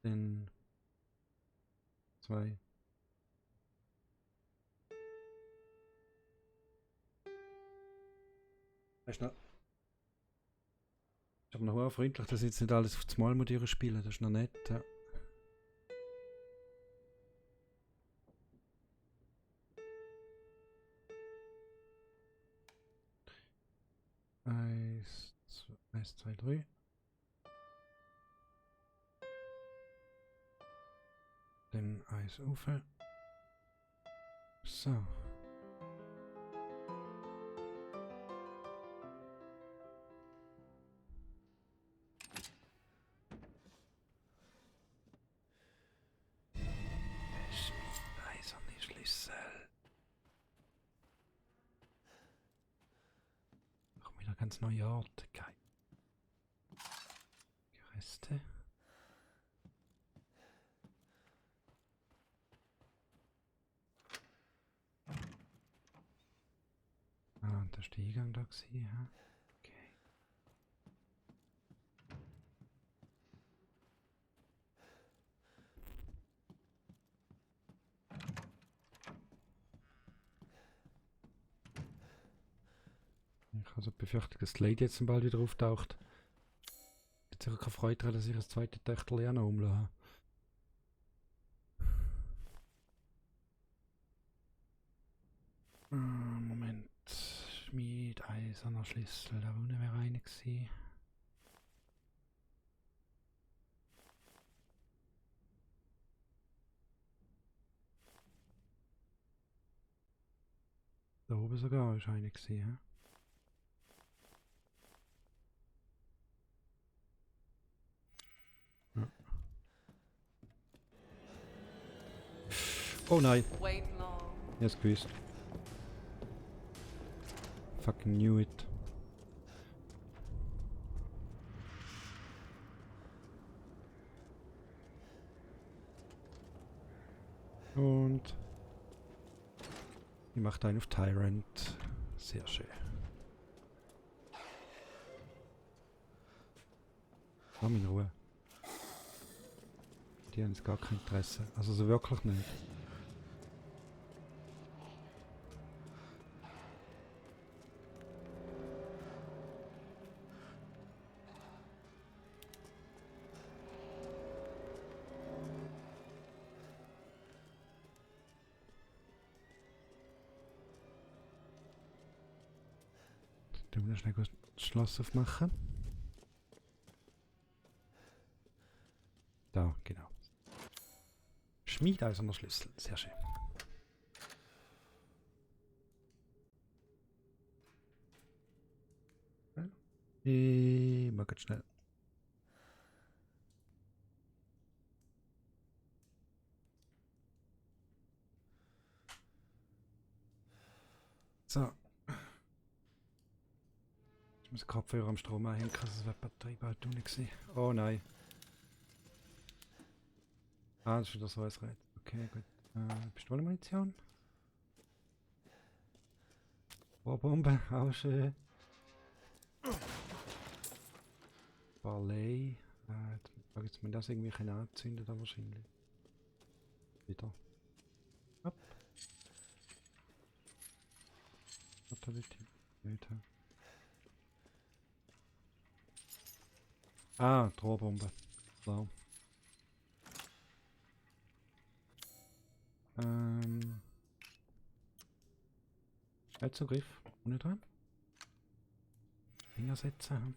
Den 2. Ist noch. Ist aber noch freundlich, dass ich jetzt nicht alles auf das Mal spielen. Das ist noch nett. Ja. Eins, zwei, drei. Dann Eis auf. So. Eiserne Schlüssel. Auch wieder ganz neue Orte. Geil. Reste. Ah, und da ist der Eingang da gewesen, ja. Okay. Ich habe also befürchtet, dass die Lady jetzt bald wieder auftaucht. Ich habe sicher keine Freude daran, dass ich das zweite Töchterchen auch noch umlasse. Moment. Schmied, eiserner Schlüssel. Da unten wäre eine gewesen. Da oben sogar ist eine gewesen, ja? Oh nein! Wait long. Ich hab's gewusst. Fucking knew it. Und ich mache einen auf Tyrant. Sehr schön. Lass mich in Ruhe. Die haben jetzt gar kein Interesse. Also so wirklich nicht. Du musst schnell das Schloss aufmachen. Da, genau. Schmiedeiserner Schlüssel, sehr schön. Mal ganz schnell. So. Ich muss den Kopfhörer am Strom anhängen, das wäre die Batterie bald nicht gewesen. Oh nein. Ah, das ist wieder so ein Rätsel. Okay, gut. Pistolenmunition. Rohrbombe, auch schön. Barley. Jetzt man das irgendwie anzünden, da wahrscheinlich. Wieder. Hopp. Ah, die Rohrbombe. Klar. Zugriff. Ohne dran. Finger setzen.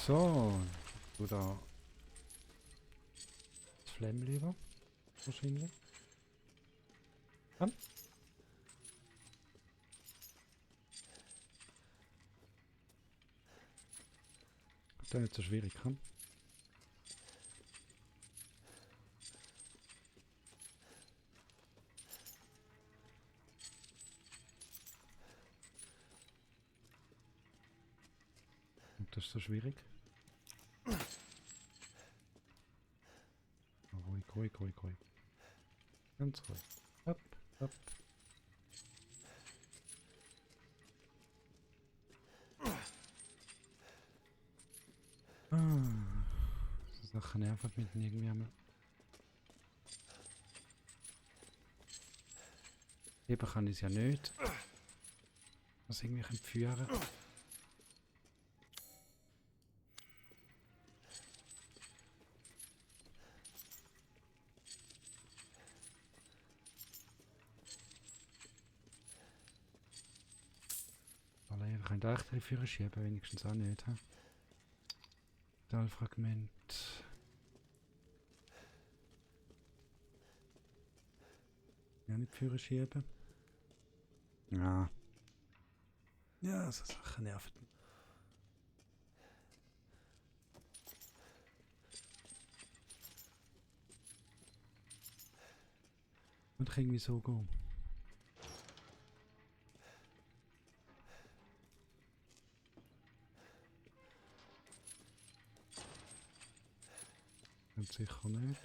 So. Du da. Das Flammleber. Wahrscheinlich. Dann. Das ist nicht so schwierig, kann. Das ist so schwierig. Ruhig, ruhig, ruhig, ruhig. Ganz ruhig. Hopp, hopp. So Sachen nerven mit irgendwie einmal. Heben kann ich es ja nicht. Was irgendwie entführen. Ich kann da echt Führer schieben, wenigstens auch nicht. Metallfragment. Ja, nicht Führer schieben. Ja. Ja, so Sachen nerven. Und ich irgendwie so gehen. Ganz sicher nicht.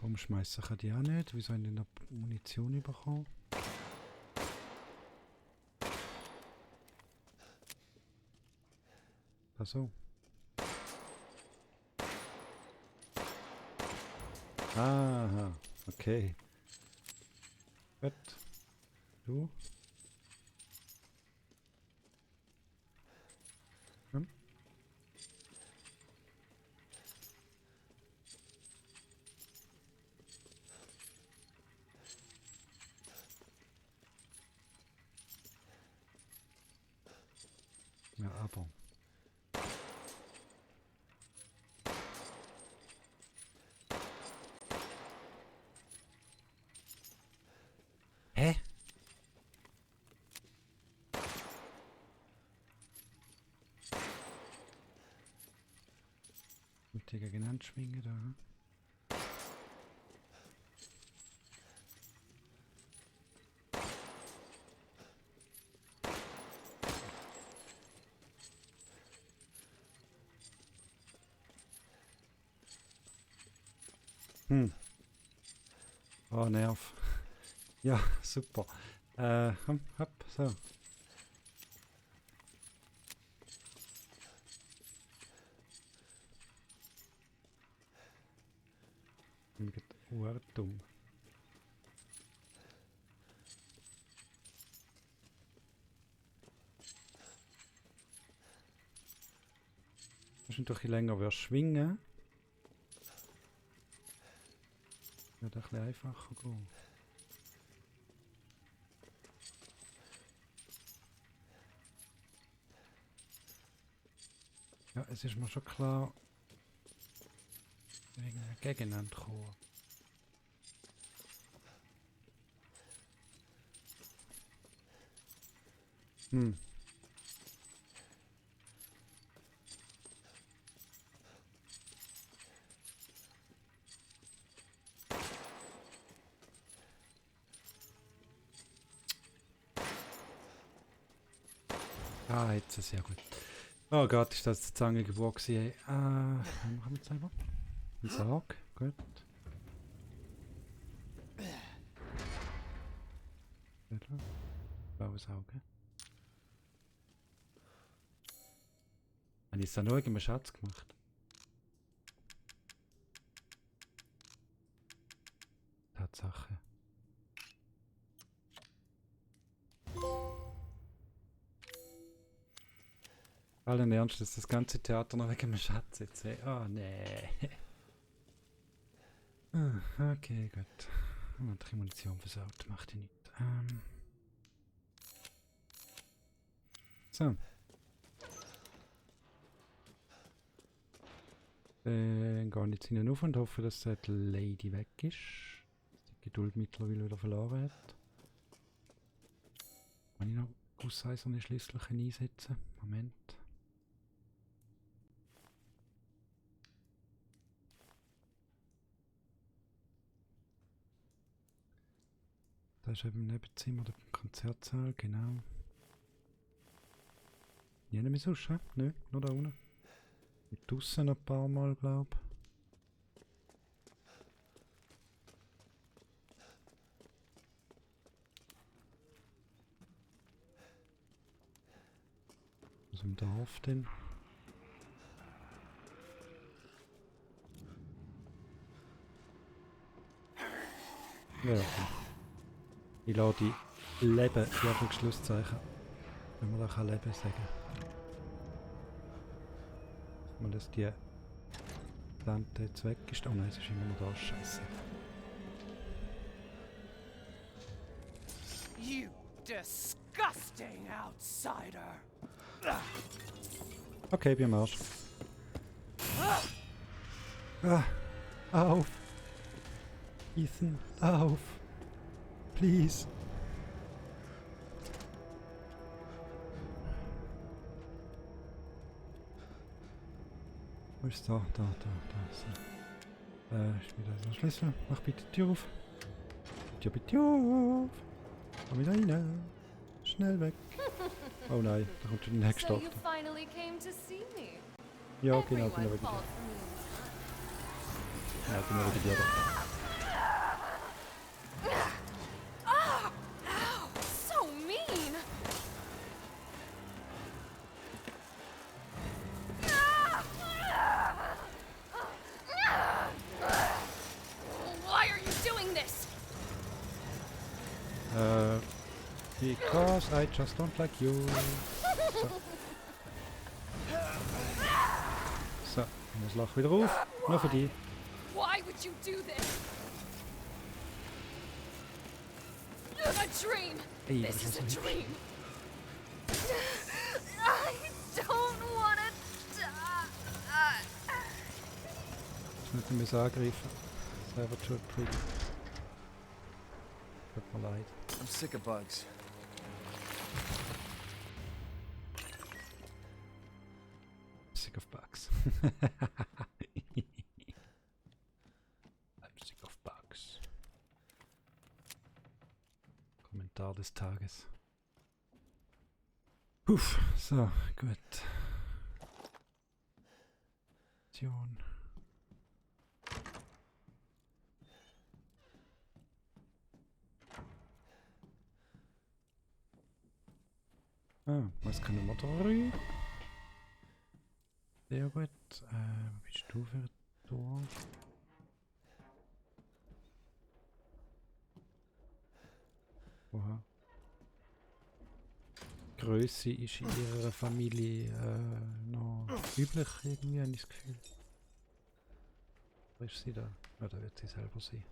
Umschmeißen kann die auch nicht. Wieso haben die noch Munition bekommen? Ach so. Aha, okay. Gut. Du? Hm? Ja, aber. Hä? Und die genannt schwingen da. Oh, Nerv. Ja, super. Hopp, so. Dumm. Wahrscheinlich länger wirst schwingen. Wird ein bisschen einfacher gehen. Ja, es ist mir schon klar, wegen einem Gegeneinander kommen. Ah, jetzt ist sehr gut. Oh Gott, ist das die Zange geworden. Was machen wir jetzt einfach? Ein Sarg, gut. Blaues Auge. Habe ich es dann nur wegen einem Schatz gemacht? Tatsache. Allen Ernstes, das ganze Theater noch wegen einem Schatz jetzt. Oh nee. Okay, gut. Die Munition versaut, macht die nicht. So. Dann gehe ich jetzt hinein auf und hoffe, dass die Lady weg ist. Dass die Geduld mittlerweile wieder verloren hat. Kann ich noch gusseiserne Schlüsselchen einsetzen? Moment. Da ist eben im Nebenzimmer der Konzertsaal, genau. Ja, nicht mehr sonst, hä? Nö, nur da unten. Und draussen ein paar Mal, glaub. Was im Dorf denn? Ja, okay. Ich lasse die Leben, in Anführungszeichen, wenn man da kann Leben sagen. Mal, dass die Tante jetzt weg ist. Oh nein, es ist immer noch da. Scheiße. You disgusting outsider! Okay, bin am Arsch. Ah, auf! Ethan, auf! Please! Wo ist da? Da. So. Ist wieder so ein Schlüssel. Mach bitte die Tür auf. Tür bitte auf! Komm wieder rein! Schnell weg! Oh nein, da kommt schon die nächste So you Tochter. finally came to see me. Ja, genau, Everyone wieder. called for me. Ja, genau wieder dir. So mean! Why are you doing this? Because I just don't like you. So, ich muss Lach wieder auf. Nur für die. Why would you do this? A dream! Ey, This was is a ist das? dream! I don't wanna die! Ich muss nicht mehr angreifen. Selber schuld, please. Tut mir leid. I'm sick of bugs. Sick of bugs. I'm sick of bugs. Kommentar des Tages. Puff, so, gut. Mission. Maske Nummer 3. Sehr gut. Wo bist du für ein Tor? Oha. Größe ist in ihrer Familie noch üblich, irgendwie, habe ich das Gefühl. Wo ist sie da? Ja, da wird sie selber sein.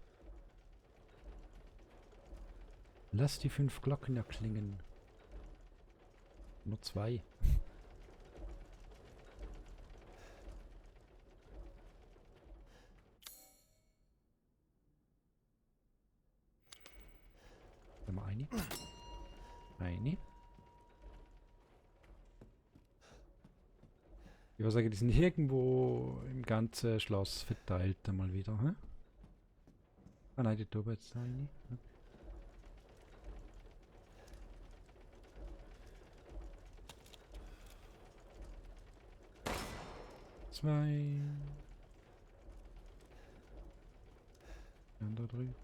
Lass die 5 Glocken erklingen. Nur 2. Haben wir eine? Eine. Ich würde sagen, die sind irgendwo im ganzen Schloss verteilt einmal wieder. Hä? Ah nein, die oben jetzt eine. Okay. Zwei. Die andere 3.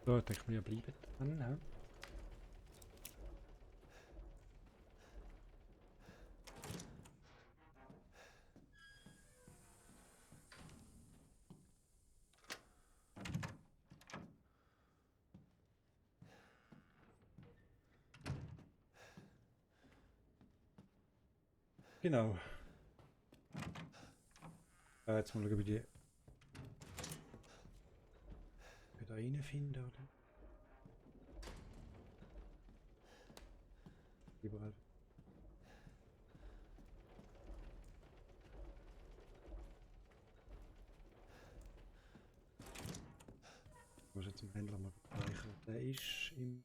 So, ich denke mir, ja bleiben dran. Ja. Genau. Jetzt mal schauen, wie die wieder reinfinden, oder? Überall. Ich muss jetzt zum Händler mal speichern. Der ist im...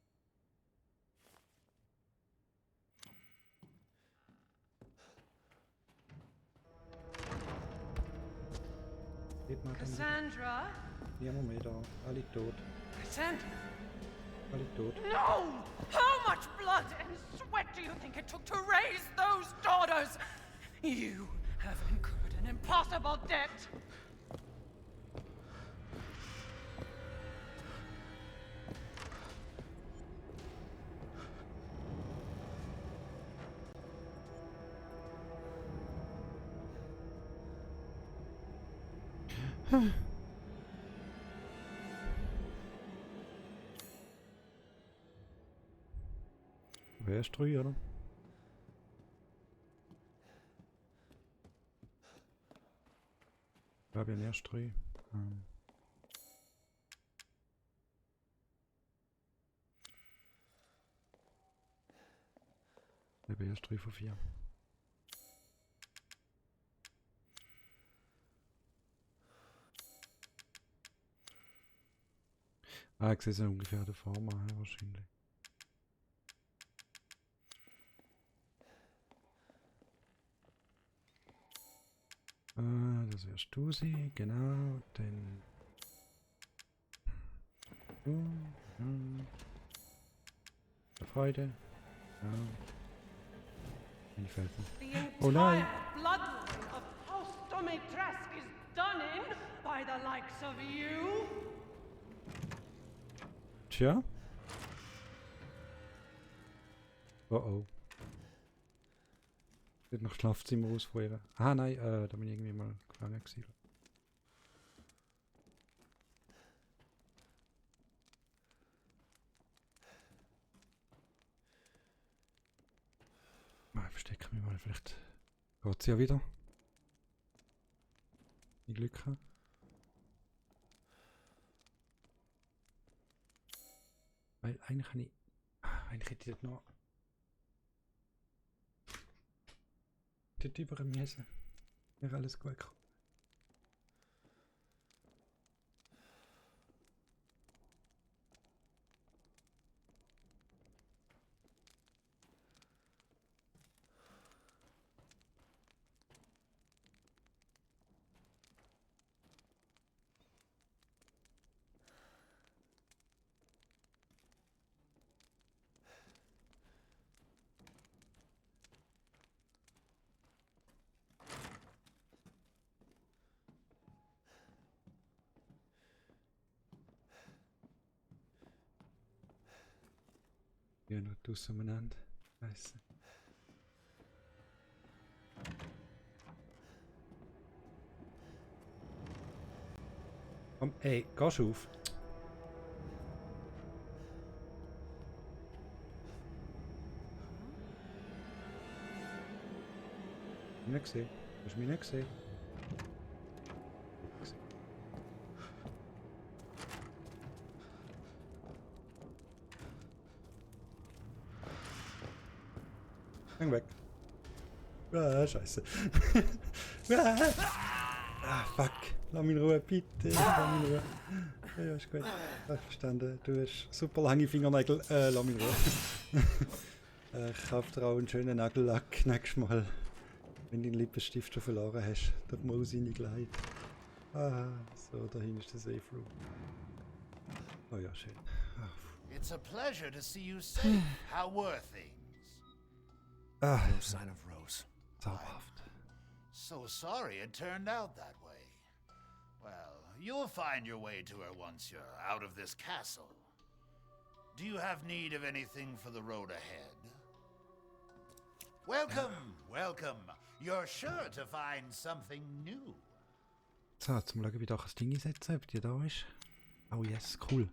Geht mal dann wieder. Cassandra? Niemand mehr da. Alle tot. Cassandra? Alle tot. No! How much blood and sweat do you think it took to raise those daughters? You have incurred an impossible debt. Wer ist drei, oder? Ich glaube, ja, erst drei. Ich bin erst 3 von 4. Ah, ich sehe es ungefähr der Form an, wahrscheinlich. Das wärst du sie, genau, dann... Der Freude. Ja. Wie fällt mir? The Oh nein! entire bloodline of House Domitresk is done in by the likes of you. Tja? Oh oh. Wird noch Schlafzimmer ausfeuern. Ah nein, da bin ich irgendwie mal gefangen gewesen. Mal verstecken wir mal, vielleicht geht es ja wieder. Ich Glück habe. Weil eigentlich habe ich... Eigentlich hätte ich das noch... Dort über dem Messe. Wäre alles gut gekommen. Ja, noch draussen umeinander. Scheiße. Komm, ey, gehst du auf? Nicht gesehen. Hast du mich nicht gesehen? Häng weg. Ah, scheiße. Ah, fuck. Lass mich in Ruhe, bitte. Lass mich in Ruhe. Ja, ist gut. Ah, verstanden. Du hast super lange Fingernägel. Lass mich in Ruhe. Ich kaufe dir auch einen schönen Nagellack nächstes Mal. Wenn du den Lippenstift schon verloren hast. Da muss ich nicht gleich. Ah, so, dahin ist der Safe Room. Oh ja, schön. Ah, It's a pleasure to see you safe. How were things? ah No sign of Rose. zauberhaft. So sorry it turned out that way. Well, you'll find your way to her once you're out of this castle. Do you have need of anything for the road ahead? Welcome, welcome. You're sure to find something new. So, jetzt mal schauen, wie ich das Ding einsetzen, ob die da ist. Oh yes, cool.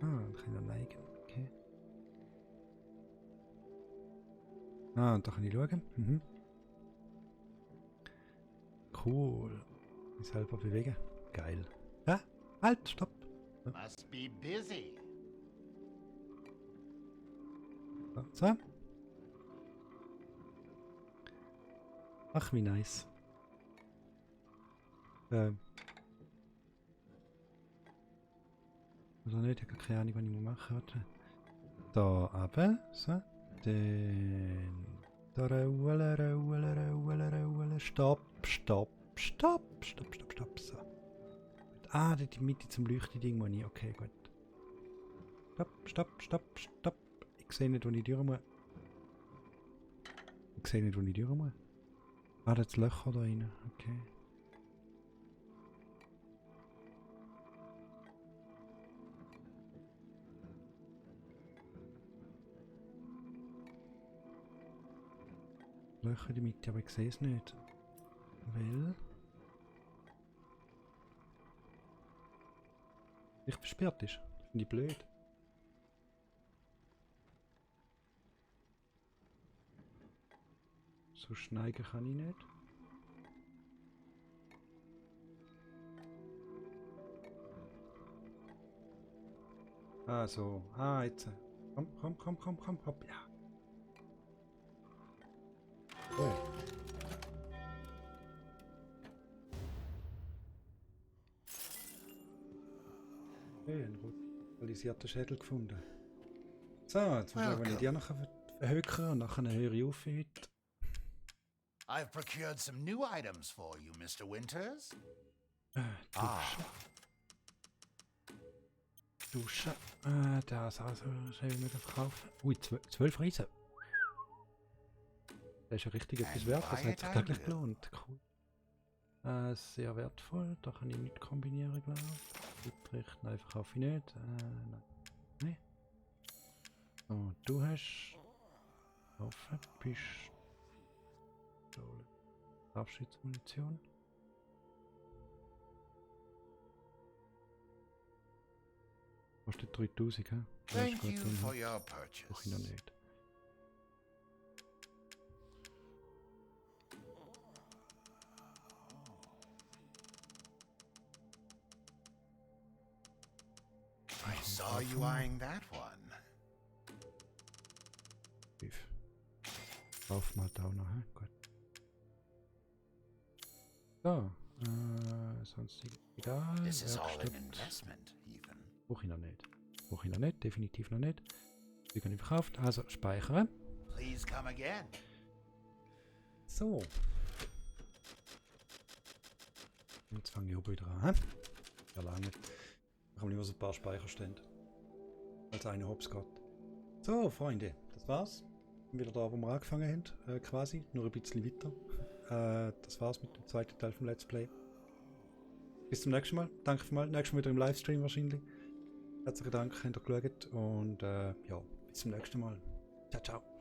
Ah, ein kleiner neigen, okay. Ah, und da kann ich schauen. Mhm. Cool. Mich selber bewegen. Geil. Ja, halt, stopp. Must be busy. So. Ach, wie nice. Oder nicht, ich habe keine Ahnung, was ich machen muss. Da runter, so. Dann... Da rollen. Stopp, stopp, stopp, stopp, stopp, stopp, so. Ah, da die Mitte zum Leuchtending muss ich. Okay, gut. Stopp, stopp, stopp, stopp. Ich sehe nicht, wo ich durch muss. Ich sehe nicht, wo ich durch muss. Ah, da ist Löcher da rein. Okay. Löcher in der Mitte, aber ich sehe es nicht. Weil... ich versperrt ist. Das finde ich blöd. So schneiden kann ich nicht. Ah, so. Ah, jetzt. Komm, hopp, ja. Oh. Okay, ein ritualisierter Schädel gefunden. So, jetzt muss ich schauen, wenn ich die noch verhökere und nachher höre ich auf heute. I've procured some new items for you, Mr. Winters. Dusche. Das also soll ich mir verkaufen. Ui, 12 Riesen. Das ist ja richtig etwas wert, das hat sich täglich gelohnt. Cool. Sehr wertvoll, da kann ich nicht kombinieren, glaube ich. Utrecht, nein, verkaufe ich nicht. Nein. Nee. So, du hast... Waffe, Pistole. Abschnittsmunition. Kostet 3000, hä? Thank you for your purchase. Brauche ich noch nicht. I saw you eyeing that one. Auf mal da noch, hä? Gut. So, sonstig egal. This is all an Werkstatt. investment, even. Brauche ich noch nicht. Brauche ich noch nicht, definitiv noch nicht. Die kann ich verkauft. Also speichern. Please come again. So. Jetzt fange ich oben wieder an. Hä? Ja, lange. Ich habe immer so ein paar Speicherstände. Als eine Hops geht. So, Freunde, das war's. Wieder da, wo wir angefangen haben, quasi. Nur ein bisschen weiter. Das war's mit dem zweiten Teil vom Let's Play. Bis zum nächsten Mal. Danke vielmals. Nächstes Mal wieder im Livestream wahrscheinlich. Herzlichen Dank, habt ihr geschaut. Und ja, bis zum nächsten Mal. Ciao, ciao.